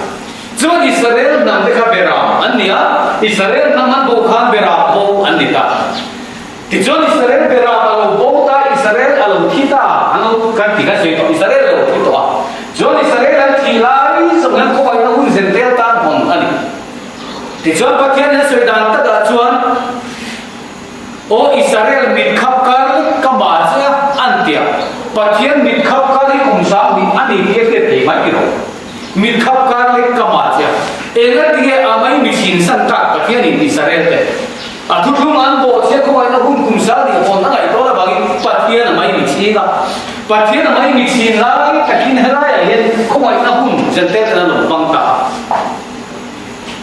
Chuan Israel hnam te kha Beram an ni a, Israel hnam an bo khan Beram ho an ni ta. Tichuan Israel beram a lo bo ta, Israel a lo thi ta, an lo kan ti kan sawi tawh, Israel a lo thi tawh a. Chuan Israel an thih lai zawng hian khawngaihna hun zen tel tan hawn a ni. Tichuan Pathian in a sawi dan takah chuan, Aw Israel mit khap kar ka mah che a, an ti a. Pathian mit khap kar hi kum 10,000 a ni tih a hriat thei mai tiraw? Mit khap kar lek ka mah che a. Engatinge a mai mihring san tak Pathian in Israel te A thuthlung an bawhchhiat khawngaihna hun kum 10,000 hawn a ngaih dawn avangin Pathian a mai mi chhing a. Pathian a mai mi chhin lai takin helaiah hian khawngaihna hun Jentail ten an rawn hmang ta a.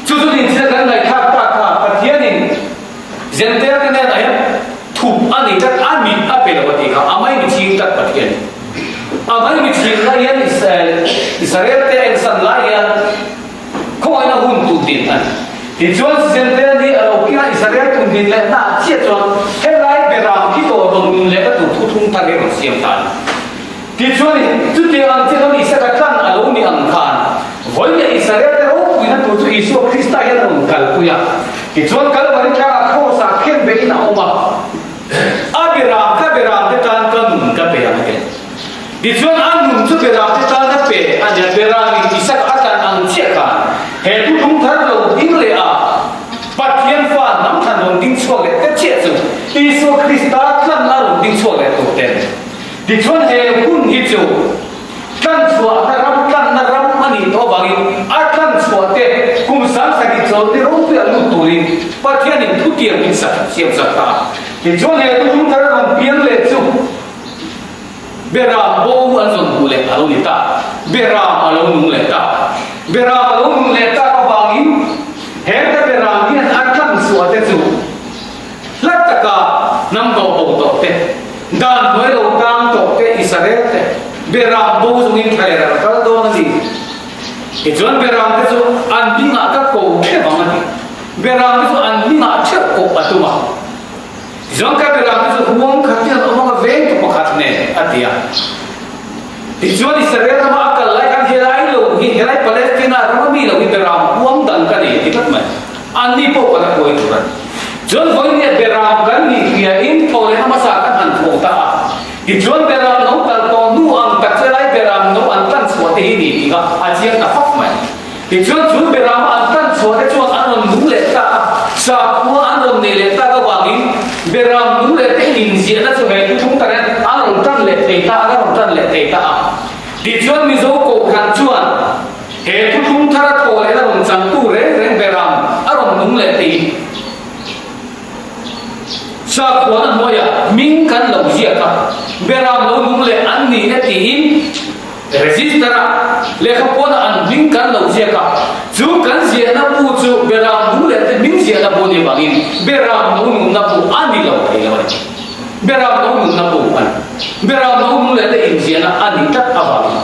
Chu chu ninchhia kan ngaihthlak tak kha Pathianin Jentail te hnenah hian thup a nei tlat, a mit a pe lo a tih kha a mai mi chhing tlat Pathianin. A mai mi chhin lai hian Israel te a ensan lai hian Khawngaihna hun tun din a ni. Tichuan Jentail nih a lo piang a, Israel tun din leh hna chiah chuan helai beram khi tawh rawn nun leh ka tur thu thung thar hi rawn siam ta a ni. Tichuan chutiang ang chiah chuan Isaka tlan a lo ni ang khan vawi leh Israel te ropuina tur chu Isua Krista hian a rawn kalpui a. Tichuan Kalvari tlangah Kraws ah khen behin a awm a, A beram ka beram te tan ka nun ka pe ang e. Tichuan a nun chu Beramte tan a pe a nia, Beram in Isaka a tlan ang chiah khan he thuthlung thar lo ding leh a Pathian fa hnam thlan rawn ding chhuak leh te chiah chu Isua Krista tlan a rawn ding chhuak leh tur ten. Tichuan he hun hi chu tlan chhuahna ram tlanna ram a nih tawh avangin a tlan chhuah te kum 70,000 chawlhni ropui a lut turin Pathianin thutiang min sak siam sak ta a. Tichuan he thuthlung thar a rawn piang leh chu Beram bo an zawn hmuh leh a lo ni ta. Beram a lo nung leh ta. Beram a lo nung leh tak avangin hengte beram hian a tlan chhuah te chu hla taka hnam dawh bo tawh te, dan hnuai lo tang tawh te, Israel te beram bo zungin thla leh ral kal dawn a ni. Tichuan beram te chu an hmingah ka ko theuh ang a ti. Beram te chu an hmingah theuh koh a tum a. Tichuan ka beram te chu huang khat hian awm anga veng tu pakhat nen a ti a. Tichuan Israel rama a kal lai khan helai lo hi helai Palestina rama mi lo hi beram huang dang ka nei a ti tlat mai. Anni pawh kan a kuai tur a ni. Chuan vawinia beram kan nih hria in thaw leh hmasa kan han tho ta a. Tichuan beram no kal tawh hnu ang tak chu helai beram no an tlan chhuah te hi ni tih kha a chiang ta fak mai. Tichuan chu berama an tan chhuah te chuan an rawn nung leh tak a, sakhua an rawn nei leh tak avangin beram nung leh te inziahna chu he thuthlung tak hian an rawn tan leh thei ta a, an rawn tan leh thei ta a. Tichuan Mizo Kohhran chuan he thuthlung thar a thawh lehna rawn changtu reng reng beram a rawn nung leh te hi sakhuana hnuaiah hming kan lo ziak a, beram lo nung leh an ni e tiin, Register-a lehkha pawnah an hming kan lo ziak a, chu kan ziahna bu chu Beram nu leh te hming ziahna bu a nih avangin Beram no nunna bu a ni lo thei lo a ni. Beram no nunna bu a ni. Beram no nu leh te inziahna a ni tlat avangin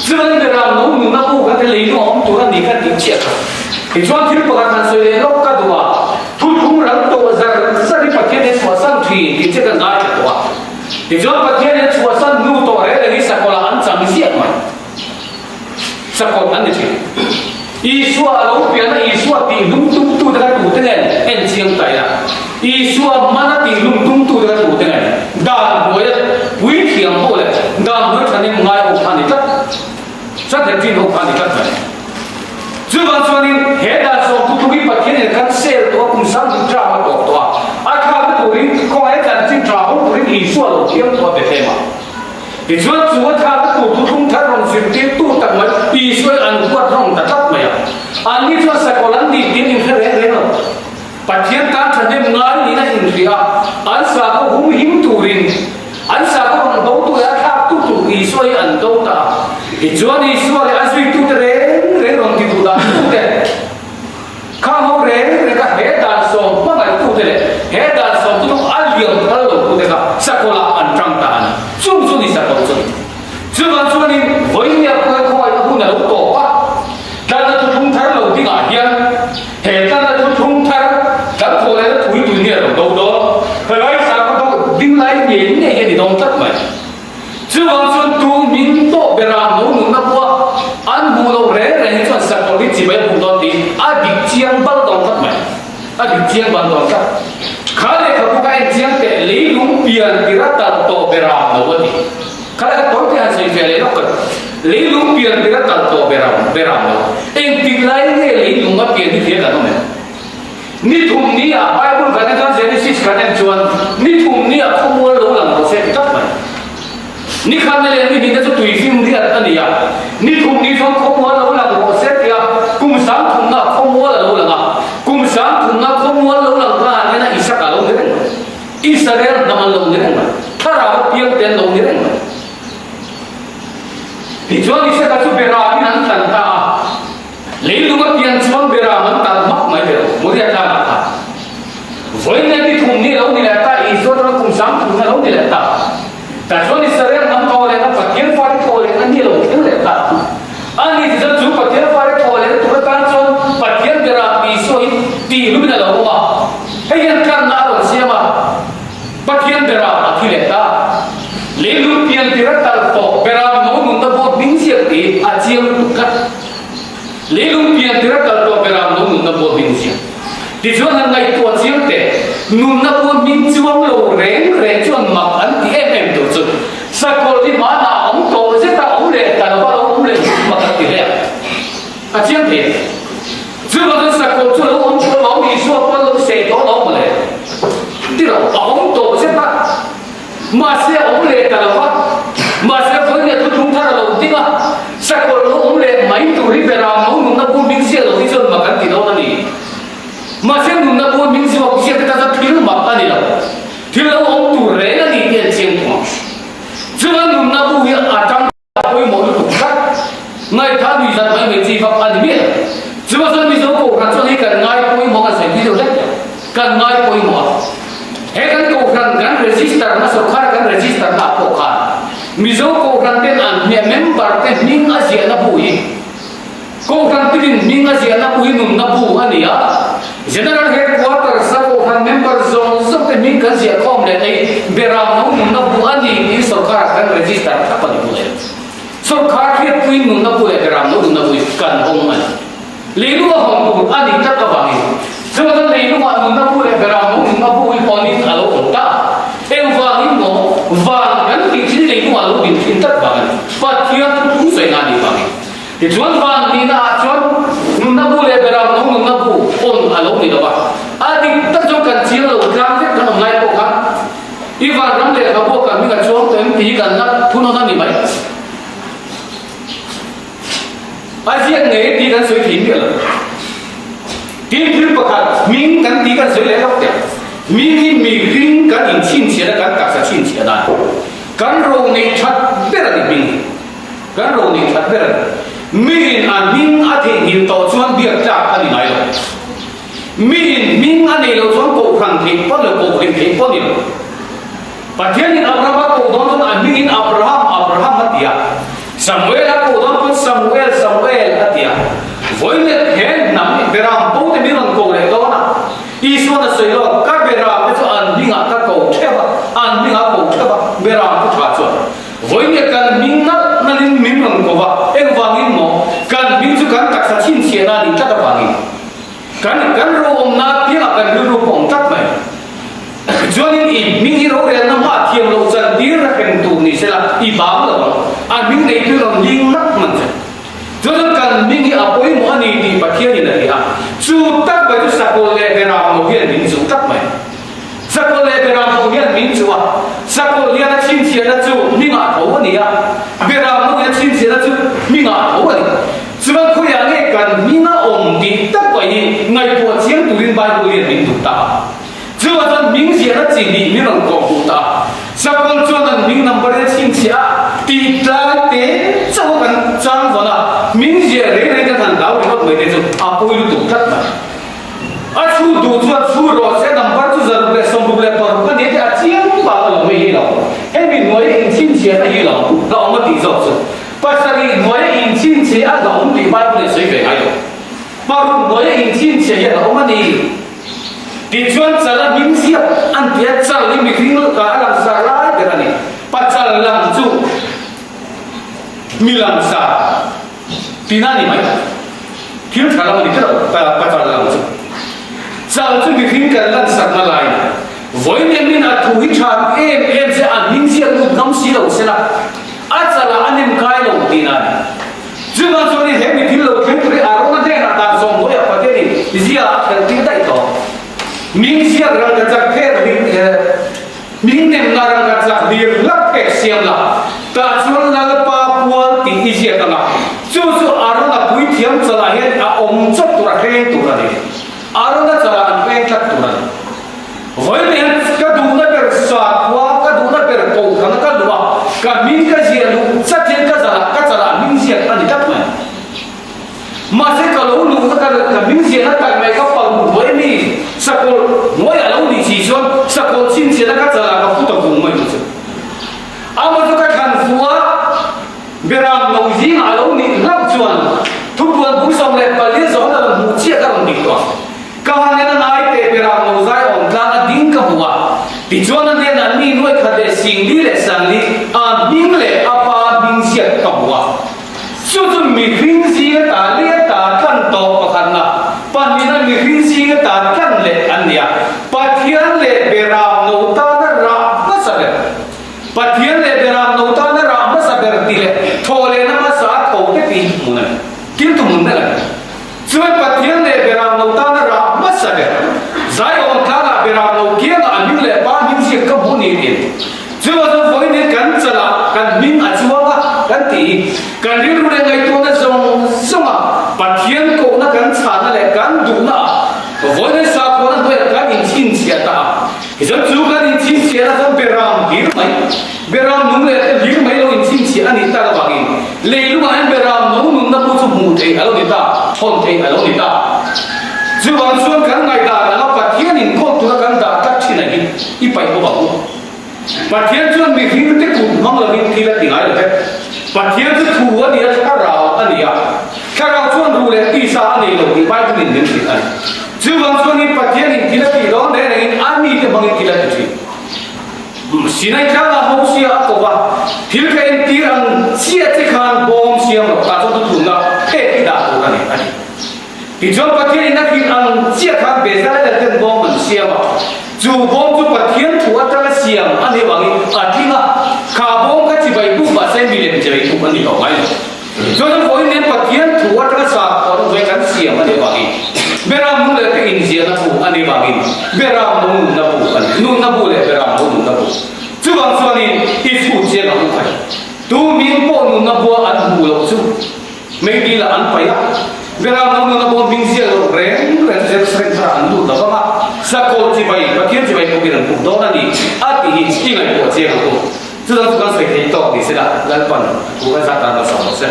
chuan Beram no nunna bu kha te leilung a awm tur a ni kha tih chiah kha. Tichuan thil pakhat han sawi leh lawk ka duh a, thuthlung ral tawh zar zar hi Pathian hian chhuahsan thin tih chiah kan ngaithla tawh a. Tichuan Pathian in a chhuahsan hnu tawh reng reng hi sakawlh ah an chang ziah mai. Sakawlh an ni thin. Isua a lo pian a, Isua tih lung tumtute kha tute nen en chiang ta ila. Isua mana tih lung tumtute kha tute nen dan hnuaia puithiam ho leh dan hnuai thahnem ngai ho kha a ni tlat. Sanhedrin ho kha a ni tlat mai. Chuvang chuanin he dan sawmtu tluk hi Pathian in kan sel tawh a, kum 10,000 term a tawp tawh a, a thlakna turin khawngaih chanchin tha ho turin Isua lo thiam tawh a Bethlehem ah. Tichuan chu a thlakna tur thuthlung thar rawn zirtirtu tak mai Isua hi an huat rawng ta tlat mai a. Anni chuan sakawlh an nih tiin inhre reng reng lo. Pathian tan thahnem ngai niin a inhria a, an sakhaw hum him turin an sakhaw rawn do tu leh a thlaktu tur Isua hi an do ta a. Tichuan Isua leh a zuitute reng reng rawn ti duh dan tute kha ho reng reng kha he dan sawm hmangaihtute leh he dan sawm chu a liam phal lo tute kha sakawlah an tang ta a ni. Chung chu ni sakawlh chu a ni. Chuvang chuanin vawinia khuai khawiah hun a lo tawp a, tlanna thuthlung thar lo dingah hian he tlanna thuthlung thar kan thawh lehna thui tui nge a lo do dawn? Helai sakhaw do ding lai ngei ngei hi a ni dawn tlat mai. Chuvang chuan tu min tawh bera no nunna pawha an hmuh loh reng reng hi chuan sakawlh hi chibai a hmuh dawn tih a dik chiang bal dawn tlat mai. A dik chiang bal dawn tlat. Kha lehkhabu kha en chiang teh leilung pian tira tal tawh bera no a ti. Kha lehkha tawi te han sawi ve leh lawk ka duh. Leilung pian tira tal tawh bera bera no. Engtik lai nge leilung a pian hi hria kan awm em? Ni thum ni ah Bible kan en chuan Genesis kan en chuan ni thum ni ah khawmual lo lang rawh se ti tlat mai. Ni khatna leh ni hnihna chu tui fim riat a ni a, ni thum ni chuan khawmual lo lang rawh se tia kum sang thumna khawmual a lo lang a, kum sang thumna khawmual lo lang hlan hian a Isaka lo ni reng mai. Israel hnam an lo ni reng mai. Thlarau a piang te an lo ni reng mai. Tichuan Isaka chu Beramin an tlan ta a. Leilung a pian chuan beram an tal hmak mai ber Moria tlangah khan. Vawiin leh ni thum ni a lo ni leh ta, Isua chuan kum sang thum a lo ni leh ta. Tah chuan Israel hnam thaw lehna Pathian fate thaw lehna ni a lo thleng leh ta. A ni ti chuan chu Pathian fate thaw lehna tur atan chuan Pathian beram Isua hi tihlumin a lo awm a. Hei hian tlanna a rawn siam a, Pathian beram a thi leh ta. Leilung pian tir a tal tawh beram no nunna pawh hming ziak tih a chiang lutuk tlat. Leilung pian tir a kal tawh beram lo nunna pawh hming ziak. Tichuan han ngaihtuah chiang teh, nunna pawh hming chuang lo reng reng chuan mak an ti em em tur chu sakawlh hi hmanah a awm tawh zet a, awm leh ta lova lo awm leh zut mak an ti hle a. A chiang thei a. Chuvang chuan sakawlh chu lo awm tawh lo, Isua pawh lo seh tawh lo mawle. Ti lo, a awm tawh zet a. Mahse a awm leh ta lo va, mahse vawiin a thuthlung thar a lo ding a, sakawlh lo awm leh mai tur hi beram no nunna bu hming ziah lo hi chuan mak an ti dawn a ni. Mahse nunna bu hming ziak ziak te tan chuan thil mak a ni lo, thil lo awm tur reng a ni tih an chiang thung ang. Chuan nunna bu hi a tang. A pawimawh lutuk tlat. Ngaihthah nui zat mai mai chi vak a ni miah lo. Chuvang chuan Mizo Kohhran chuan hei kan ngai pawimawh kan sawi pui deuh hlek tawh. Kan ngai pawimawh a. He kan Kohhran kan register na sawrkhara kan register na ah pawh khan Mizo Kohhran ten an hmeh member te hming a ziahna bu hi Kohhran tinin hming a ziahna bu hi nunna bu a ni a. General Headquarters a Kohhran member zawng zawng te hming kan ziah khawm leh ei beram no nunna bu a ni tiin sawrkharah kan register thlap a ni bu leh. Sawrkhar hriatpuiin nunna bu leh beram no nunna bu hi kan hawng a ni. Leilung a hawn tur a nih tlat avangin chuan chuan leilungah nunna bu leh beram no nunna bu hi hawnin a lo awm ta. Engvangin maw van kan tih thin leilungah a lo din thin tlat vang a ni. Pathian thu thu sawi na a nih vangin. Tichuan van tihna ah chuan nunna bu leh beram no nunna bu pawn a lo ni lo va, a dik tak chuan kan chiang lo tlang vek kan awm lai pawh khan i vanram lehkhabu a kan hming a chuang tawh em tih hi kan la thunawn a ni mai. A ziak ngei tih kan sawi thei miah lo. Tin thil pakhat hming kan tih kan sawi leh lawk teh. Hming hi mihring kan inchhinchhiahna kan taksa chhinchhiah dan kan ro neih that ber a ni hming hi. Kan ro nih that ber a ni. Miin a hming a theihnghilh tawh chuan biak tlak a ni ngai lo. Miin hming a neih loh chuan kohhran theih pawn lo, kohhrin theih pawn ni lo. Pathianin Abraham a koh dawn chuan a hmingin Abraham, Abraham a ti a. Samuel a koh dawn chuan Samuel, Samuel a ti a. Vawilet he hnam beram bo te min rawn ko leh dawn a. Isuan a sawi lo, ka beram te chu an hmingah ka ko theuh a, an hmingah ko theuh a, beram thu tha chuan. Vawiin kan hming nalh nalhin min rawn ko va, engvangin maw? Kan. kan taksa chhinchhiahna a nih tlat avangin kan kan ro awmna apiangah kan rilru pawh awm tlat mai. Chuanin i hming hi rorelna hma thiam loh chantir a hrem tur ni sela i bang lo ang. A hming neitu in rawn ling ngat man che. Chuan kan hming hi a pawimawh a ni tih Pathianin a ti a. Chu tak mai chu Sakawlh leh Beram ho hian min chuh tak mai. Sakawlh leh Beram ho hian min chuh a. Sakawlh hian a chhinchhiahna chu hmingah tho a ni a, Beram ho hian a chhinchhiahna chu hmingah tho a ni. Chuan khawiah nge kan hming a awm tih tak mai hi ngaihtuah chiang turin Bible hian min duh ta a. Chuvah chuan hming ziahna chi hnih min rawn kawh hmuh ta a. Sakawlh chuan an hming number in a chhinchhiah a, tih tlai te chauh a kan chang vawn a, hming ziah reng reng kan han hlau ringawt mai te chu a pawi lutuk tlat mai. A chhut duh chuan chhut rawh se, number chu 166 a ni te a chiang vang a lo mai hi lo. Hemi hnuaia inchhinchhiahna hi lo la awm a tih zawk chu. Pasarih hnuaia inchhinchhiah a la awm tih Bible in sawi ve ngai lo. Paruk hnuaia inchhinchhiah hi a la awm a ni. Tichuan chal a hming ziak an ti a, chal hi mihring a langsar lai ber a ni. Pachal lam chu mi langsar tina a ni mai. Thil tha lam a ni tlat lo, pachal lam chu. Chal chu mihring kan lansarna lai a ni. Vawiin a thu hi tha em em se a hming ziak lut ngam si lo sela, a chalah a nem kai lo tina a ni. Chuvang chuan he mi thil lo thleng tur hi Arona hnenah dan sawmhnuaiah Pathianin zia a khelh tir daih tawh. Ming ziak rangkachak pher ming nemna rangkachak hlir hlak phek siam la, tah chuan Lalpa pual tih i ziak ang a, chu chu Arona puithiam chalah hian a awm chawp tur a hreng tur a ni. Arona chalah an hreng tlat tur a ni. Vawiin ka duhna ber sakhua, ka duhna ber kohhrana ka luh a, ka hming ka ziah luh chatin ka zalah ka chalah hming ziak a ni tlat mai. Mahse ka lo luhna ka ka hming ziahna tak mai ka pal hnuai mi sakawlh hnuaiah lo nih si chuan sakawlh chhinchhiahna ka chalah ka put a vung mai chu. Amah chu ka thlan fuh a, beram lo zingah a lo nih hlauh chuan thupuan bung 14 zawhna rawn hmuh chiah ka rawn dik tawh ang. Ka han en a ngai teh berah lo zai awm tlang a ding ka hmu a, tichuan a hnenah mi nuai khat leh singli leh sangli a hming leh a pa hming ziak ka hmu a. Chu chu mihring zinga ta leh a ta tlan tawh pakhatna, pahnihna mihring zinga ta tlan leh an ni a, Pathian leh Beram no tana rah hmasa ber, Pathian leh Beram no tana rah hmasa ber tih leh thawhlehna hmasa a tho te tih hi hmun a ni. Thil tumhmun vek a ni. Chuan Pathian leh Beram lo tana rah hmasa ber, Zion tlangah Beram lo kiangah a hming leh pa hming ziak ka hmuh ni tiin. Chuvang chuan vawiin kan chalah kan hming a chuang a kan ti hi kan rilru leh ngaihtuahna zawng zawnga Pathian kohna kan chhahna leh kan duhna ah vawiin sakhuana hnuaiah kan inchhinchhiah ta a. Tichuan chu kan inchhinchhiahna chuan Beram hlir mai, Beram nung leh te hlir mai lo inchhinchhiah a nih tak avangin leilungah hian Beram no nunna pawh chu hmuh theih a lo ni ta, hawn theih a lo ni ta. Chuvang chuan kan ngaihdan anga Pathian inkawl tura kan dah tlat thin a hi i paih bawk ang u. Pathian chuan mihring te kut hmang lovin thil a ti ngai lo vek. Pathian chu thu a ni a, thlarau a ni a. Thlarau chuan ruh leh tisa a nei lo tih Bible in min hrilh a ni. Chuvang chuanin Pathianin thil a tih dawn reng rengin a mite hmangin thil a ti thin. Sinai tlangah Mosia a ko va, thil ka entir ang chiah che khan bawm siam rawh, tah chuan thuthlunna phek i dah tur a ni, a ti. Tichuan Pathianin a hrilh ang chiah khan Bezalel ten bawm an siam a, chu bawm chu Pathian thu atanga siam a nih avangin a tling a, kha bawm kha chibai buk mahse milem chibai buk a ni tawh ngai lo. Chuan vawiin nen Pathian thu atanga sakhaw hnuai kan siam a nih avangin Beram nu leh te inziahna bu a nih avangin Beram no nunna bu a ni. Nunna bu leh Beram no nunna bu. Chuvang chuanin i chhut chiang ang u khai. Tu min pawh nunna bua an hmuh loh chu meidil ah an paih a, Beram no nunna bua hming ziak loh reng reng chu Jerusalem tharah an lut lo vang a, Sakawlh chibai, Pathian chibai bawkin an puk dawn a ni a tih hi i ngaihtuah chiang ang u. Chutah chu kan sawi thei tawk ni sela, Lalpan thu kan zat tan lo sak rawh se.